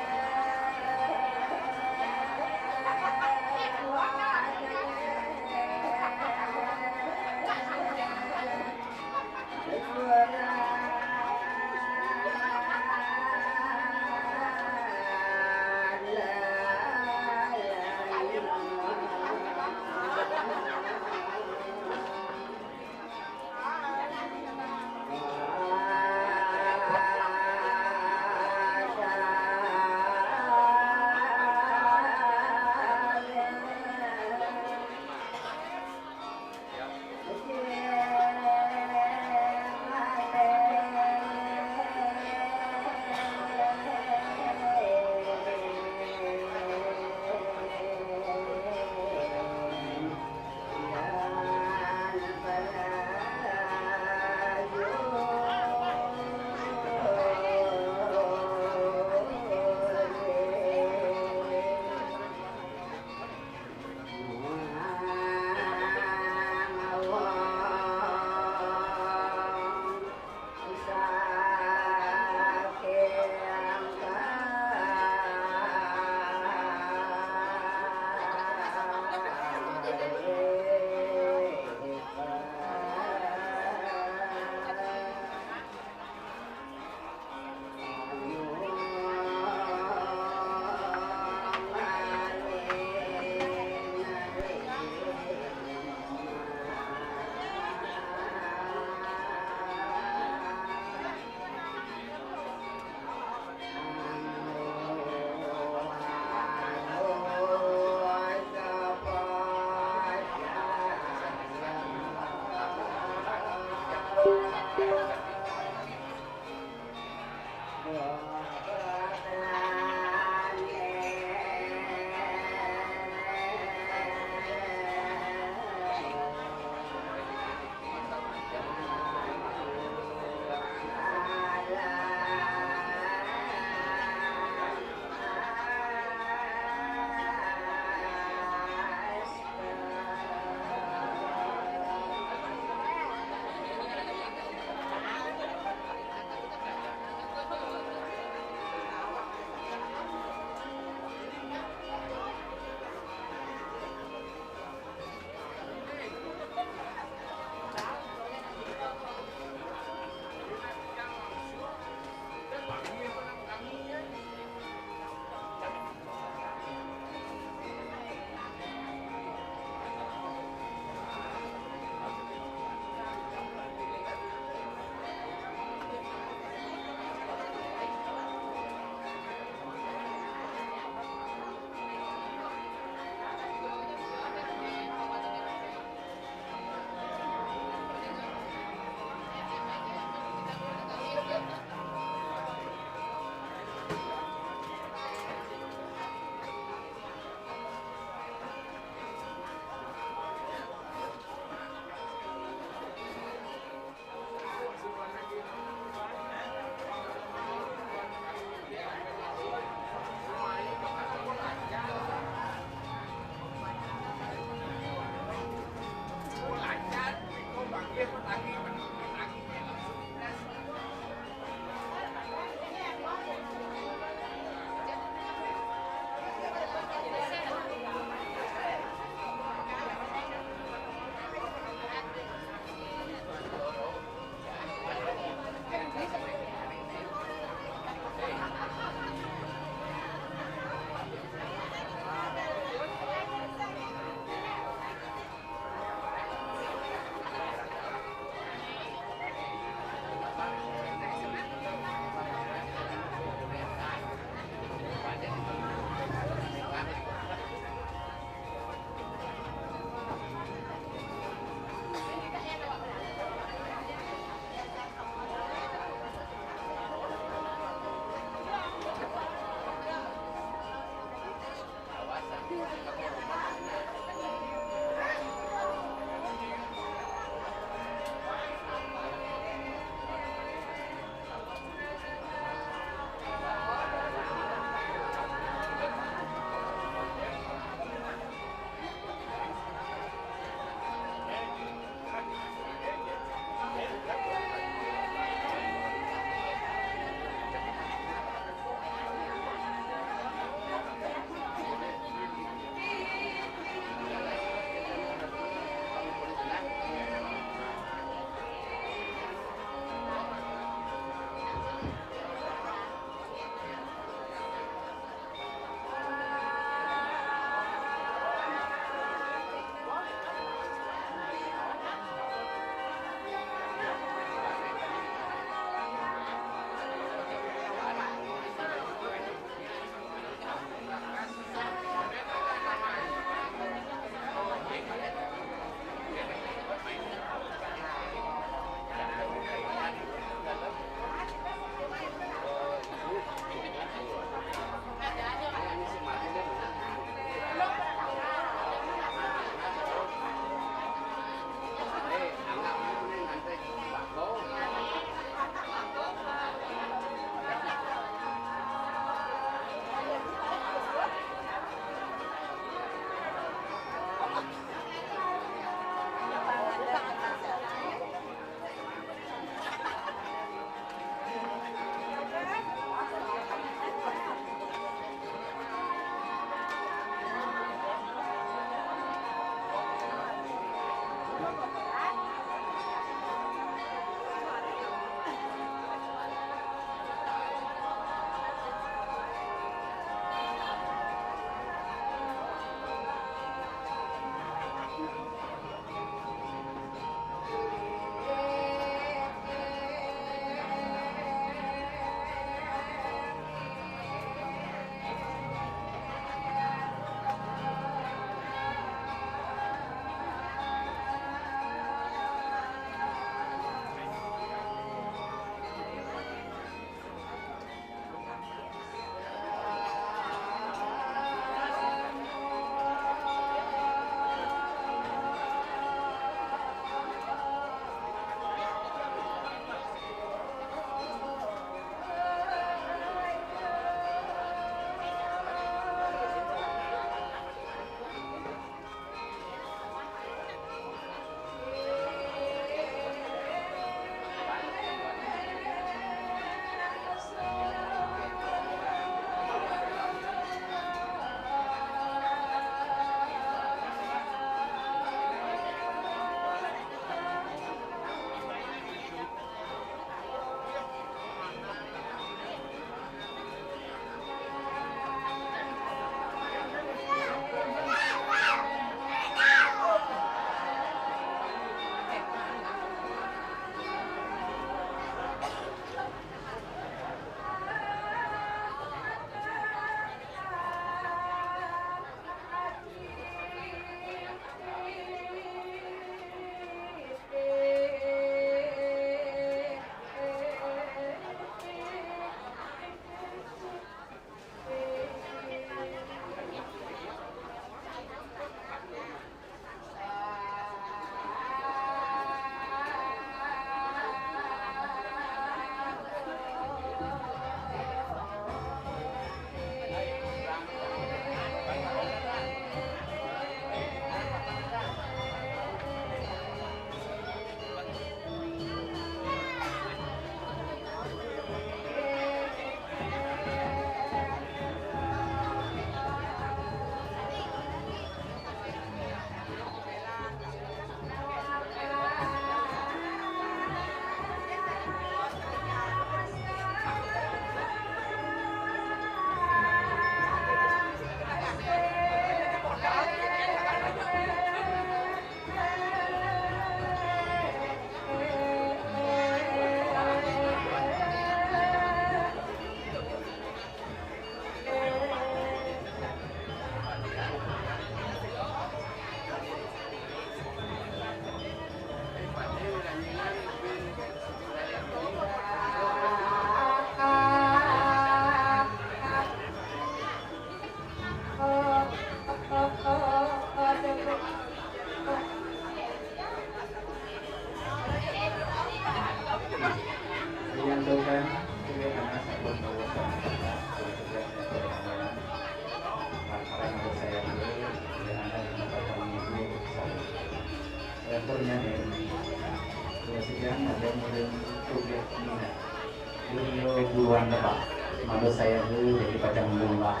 Rio bulan lebah, malu saya dulu jadi pacang mumbah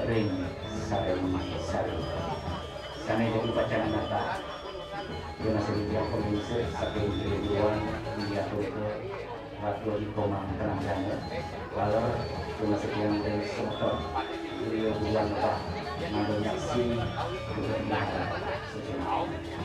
ring sari mati sari. Sana jadi pacang nata. Dia masih di tiang pemirsa, saking rio bulan, dia tuh itu waktu di komang tenang dana. Lalu dia masih tiang dari semotor, rio bulan lebah, malu nyaksi, duduk di mana. Sejumlah.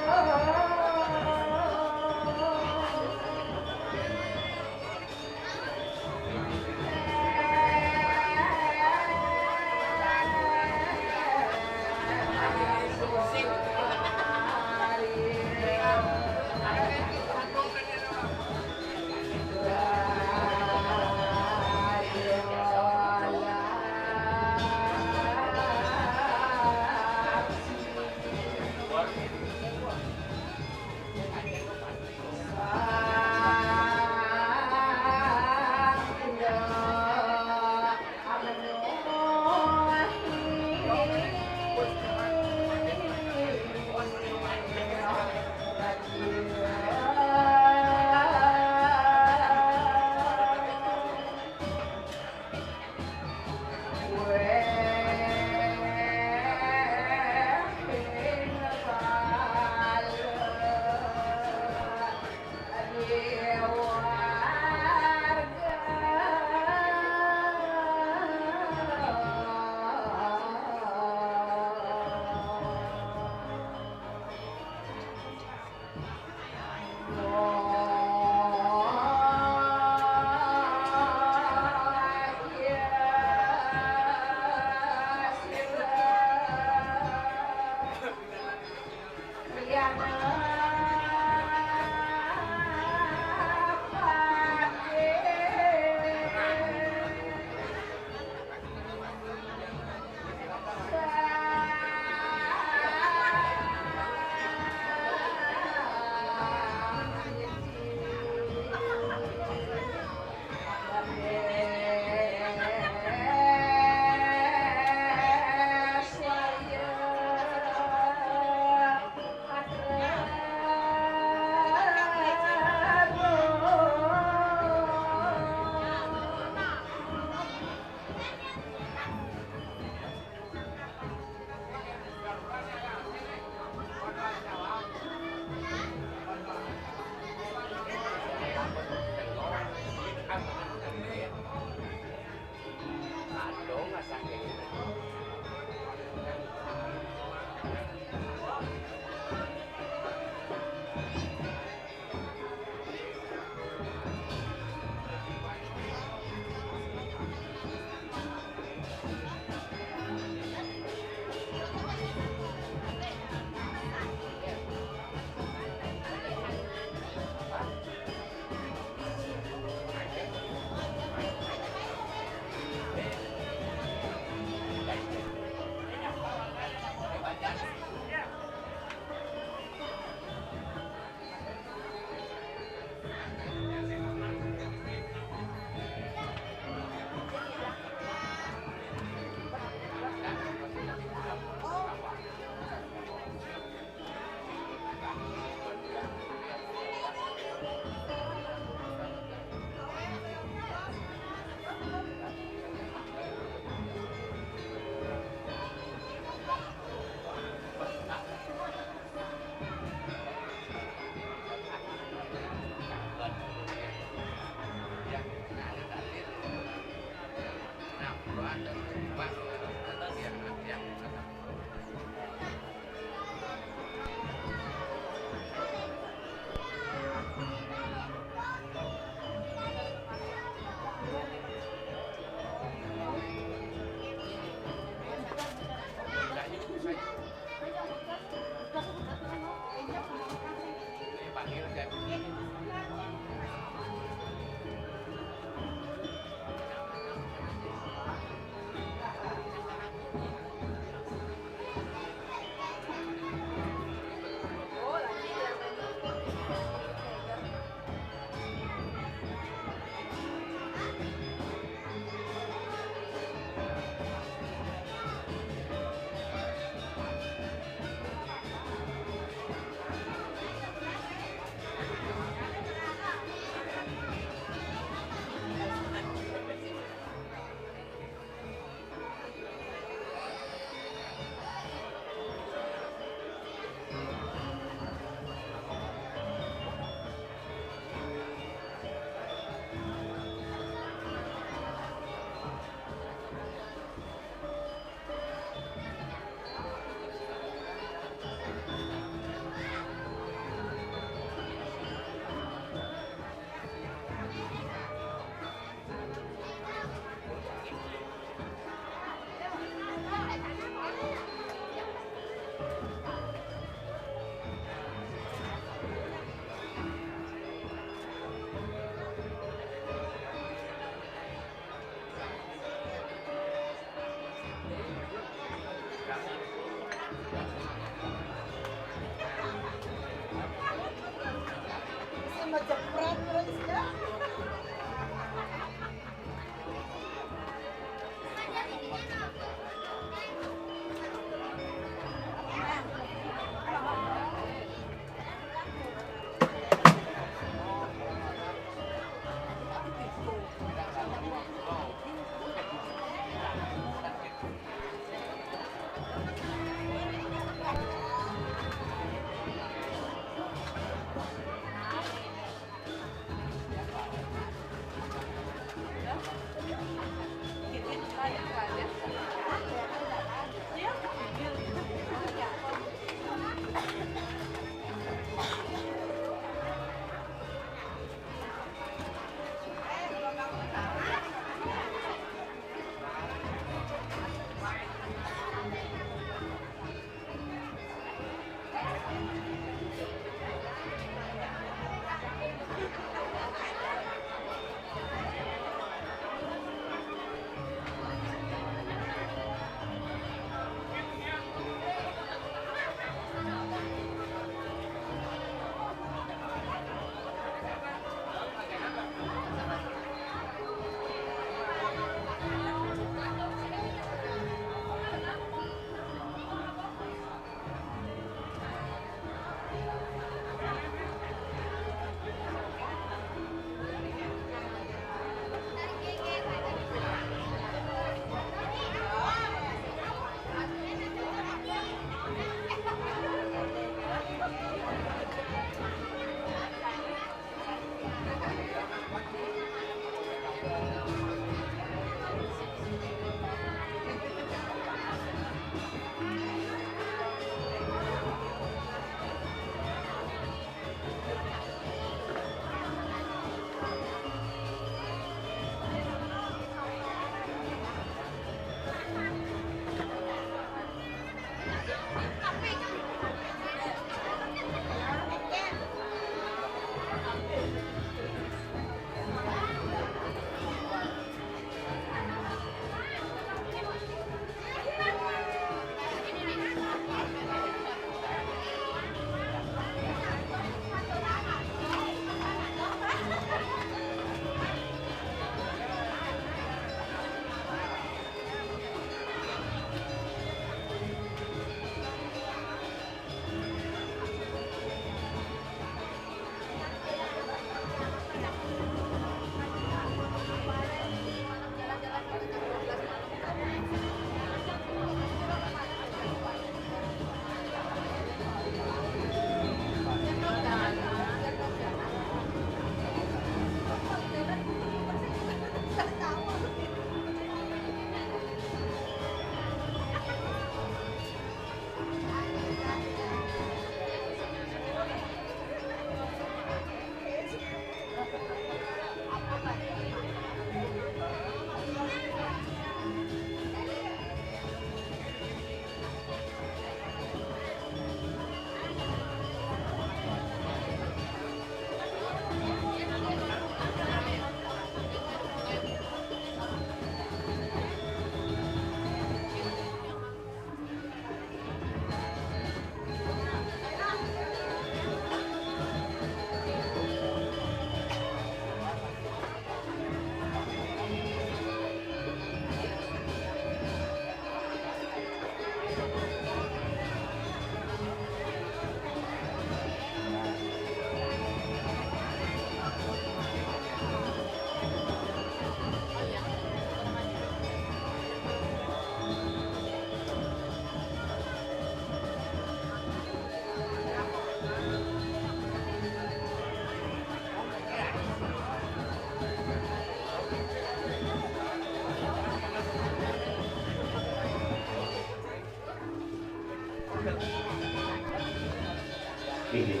Inggih.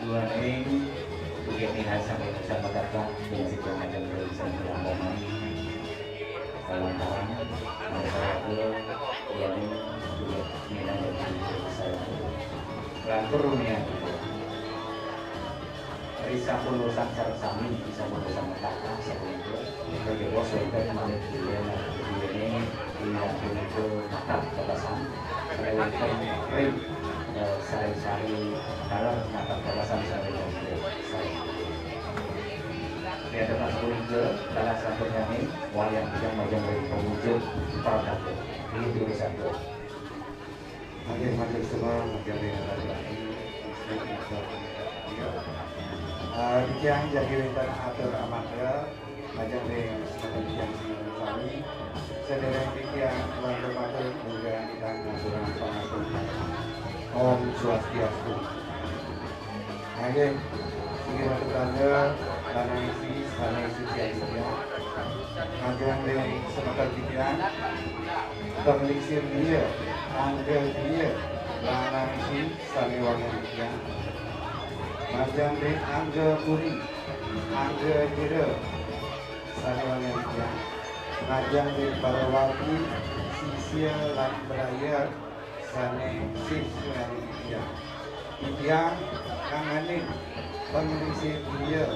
Duaning ugi minasa minasa matakah ing sida ngajeng ring sanghyang paman. Kalantaran masyarakat duaning ugi minasa minasa. Lantur rumiyin. Risampun urusan sareng sami, risampun urusan matakah sapunika. Kejaba wonten malih bilih lan bilihne inggih punika natah tetesan. Wonten ring, eh, sari-sari taler natah tetesan sapunika. Dapat punika, salah sampun nyami, wayah titiang majeng ring pangunjuk para tamu. Inggih, Dewi Sandra. Inggih, matur suksma, majeng ring Ratu Ayu, Wisnu, Wisnu, Wisnu. Ah, titiang jagi wénten atur amantra, majeng ring semeton titiang sami. Sadéréng titiang lantur matur, mugi titiang ngaturang pangastungkara. Om Swastiastu. Inggih, inggih Ratu Belanda, lanang sami sané suci aditya. Majeng ring semeton titiang, panglingsir griya, angga griya, lanang sami sané wangian titiang. Majeng ring angga puri, angga jero, sané wangian titiang. Majeng ring para wargi, sisia lan braya, sané sih ngarang titiang. Titiang nganganin panglingsir griya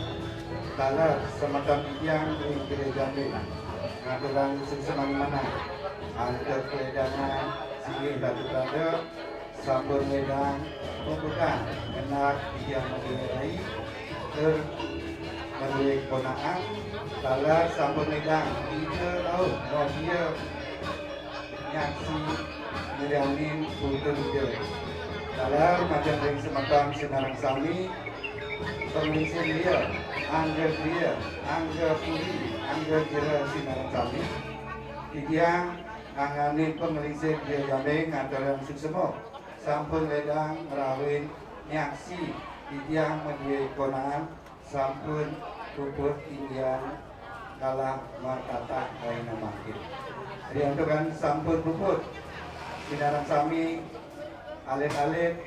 taler semeton titiang ring Griya Jambe. Ngaturang suksmaning manah. Antuk kalédangan singgih Ratu Prada sampun lédang puputang genah titiang madué rai, tur madué ponakan, taler sampun lédang ida rauh madia nyaksi ngryanin putu ida. Taler majeng ring semeton sinareng sami, panglingsir griya, angga griya, angga puri, angga jero sinareng sami. Titiang nganganin panglingsir Griya Jambe ngaturang suksma. Sampun lédang ngrauhin nyaksi titiang madué ponakan sampun puput inggihan galah matatah rahina mangkin. Riantukan sampun puput, sinareng sami alit-alit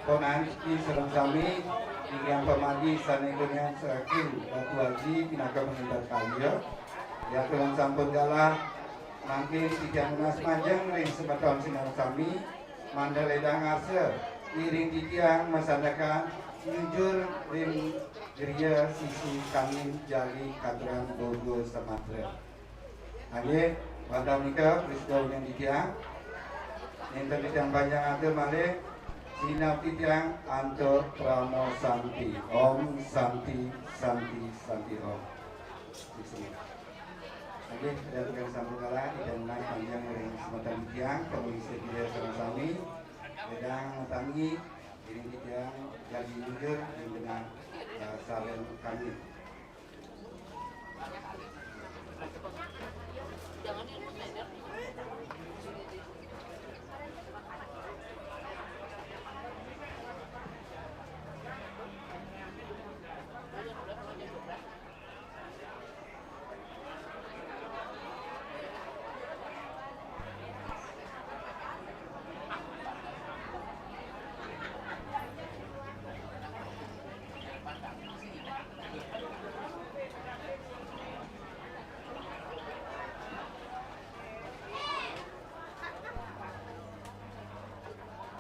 ponakan sareng sami, inggihan pamargi sané kauningayang saking Ratu Aji pinaka pangénter karya. Riantukan sampun galah, mangkin titiang nunas majeng ring semeton sinareng sami, mangda lédang arsa iring titiang masandekan nyujur ring griya sisi kangin jagi katurang boga samatra. Inggih, wantah punika prasida uning titiang. Nénten titiang panjang atur malih, sineb titiang antuk parama santi. Om Santi, Santi, Santi Om. Inggih, ida tiang sampun galah, ida nunas majeng ring semeton titiang, panglingsir griya sareng sami, ida matangi, iring titiang jagi nyujur ring genah, eh, sareng kami.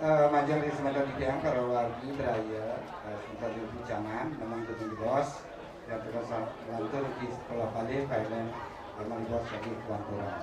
Eh, majeng ring semeton titiang para wargi braya, eh, semeton ring Picangan, nemang Gunung Bos, yang terus lantur di sekolah Bali, Thailand, Gunung Bos lagi kuanturan.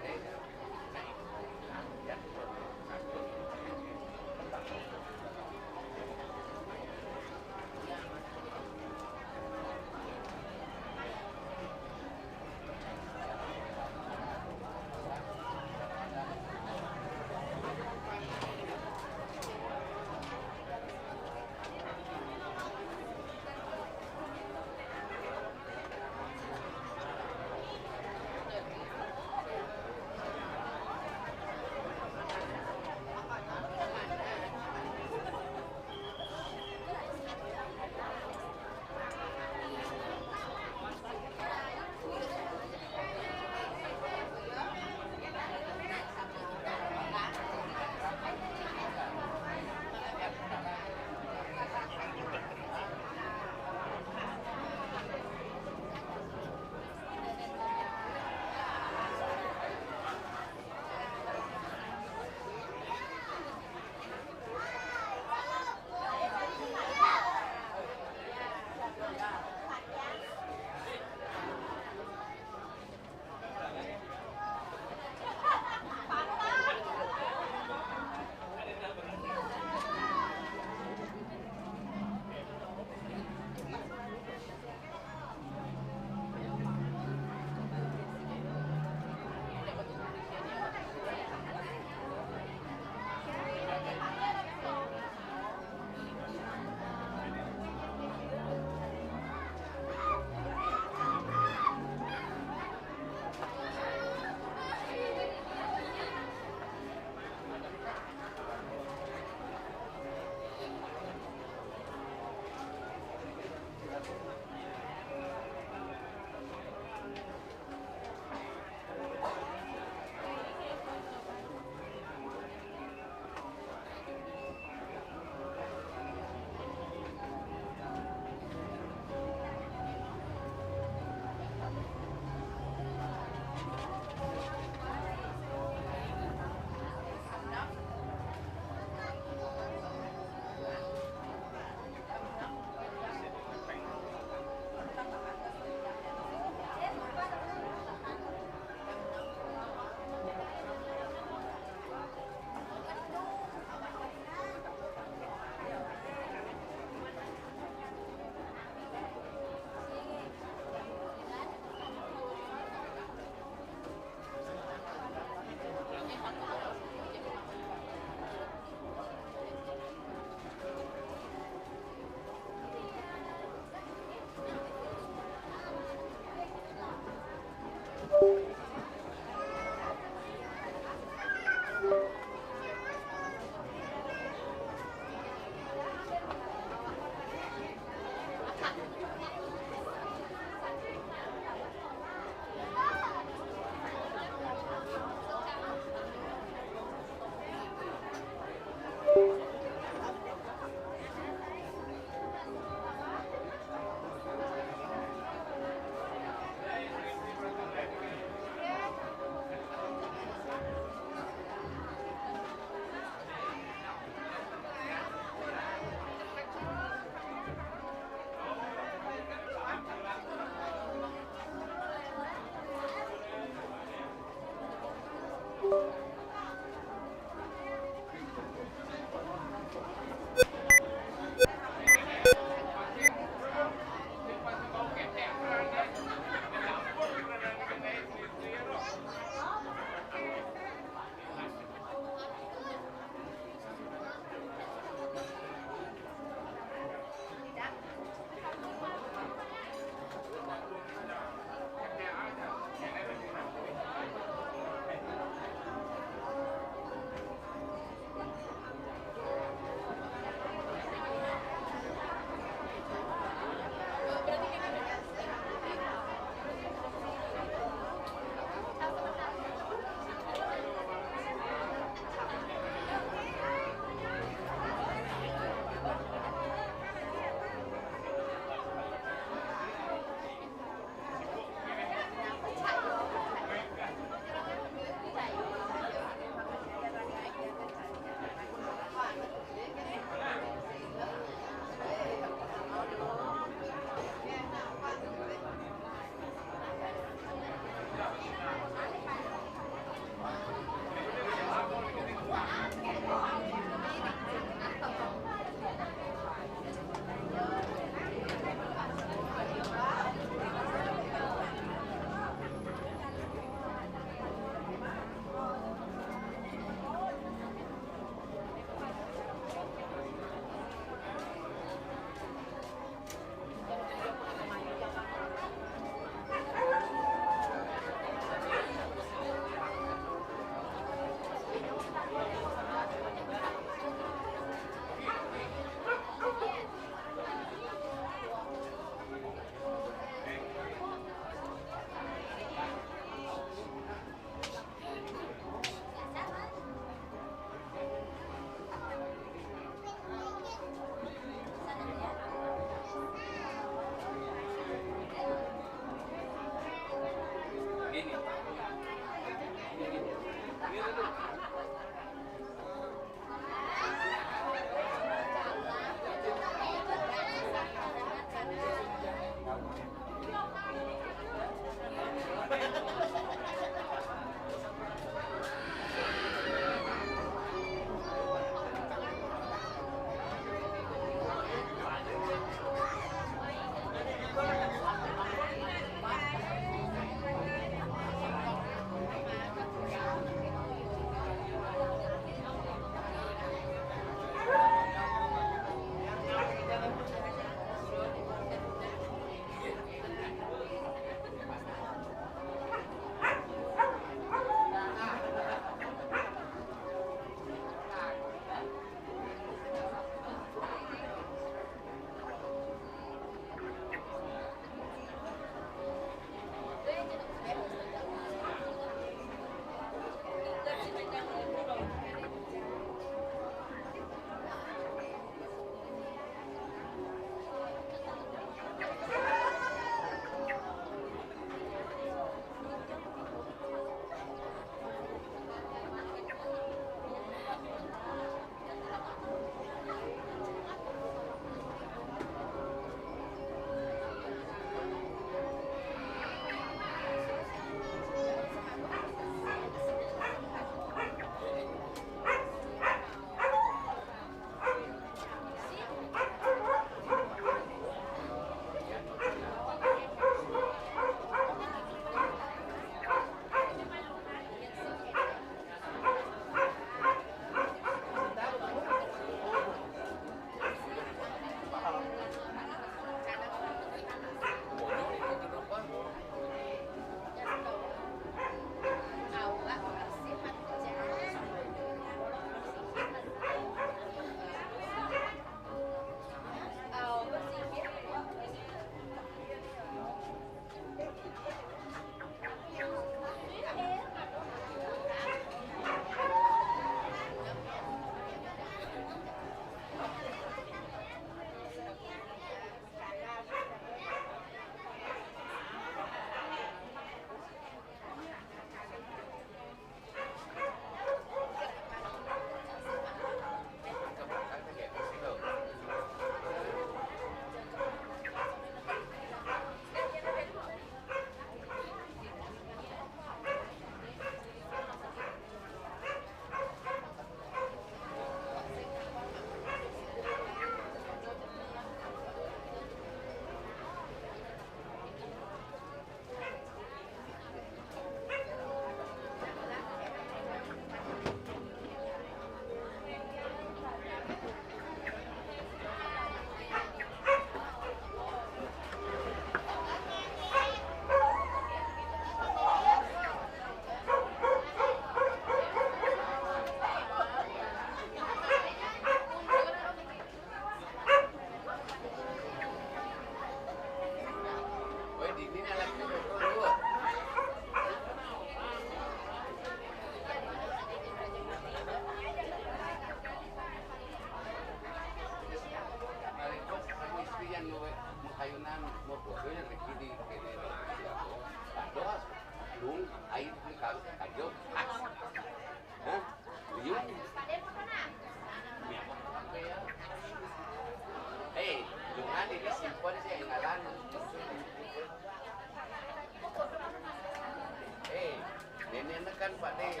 Kan Pak De,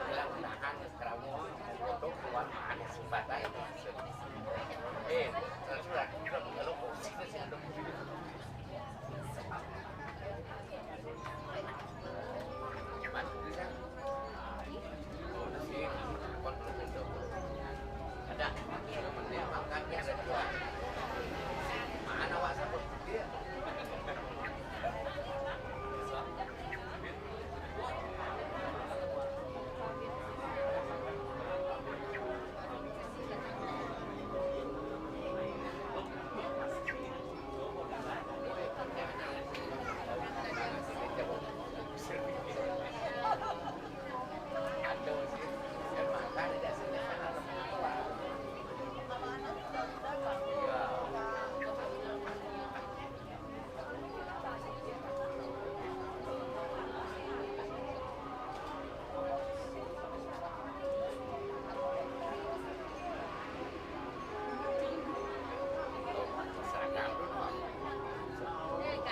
bilang menahan keramo untuk tuan mana sempat aja. Eh, sudah, sudah, kalau kau sih sih ada. Ada, mana awak sabut dia.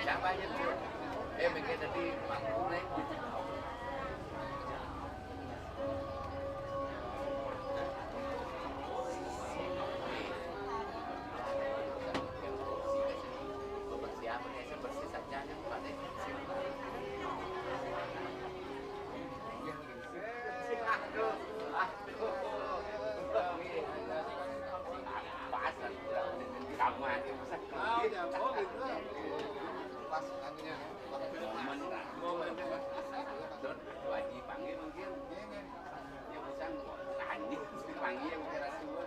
Siapa aja tuh? Eh, mikir tadi mampu naik. Siapa nih? Bersih saja, Pak. Aduh, aduh. Pas, kamu aja, masa. Ah, udah, oh, gitu. Pas, anunya. Momen, momen. Terus, wajib panggil mungkin. Iya, iya. Ya, bisa, anjing, panggil, mungkin rasa gue.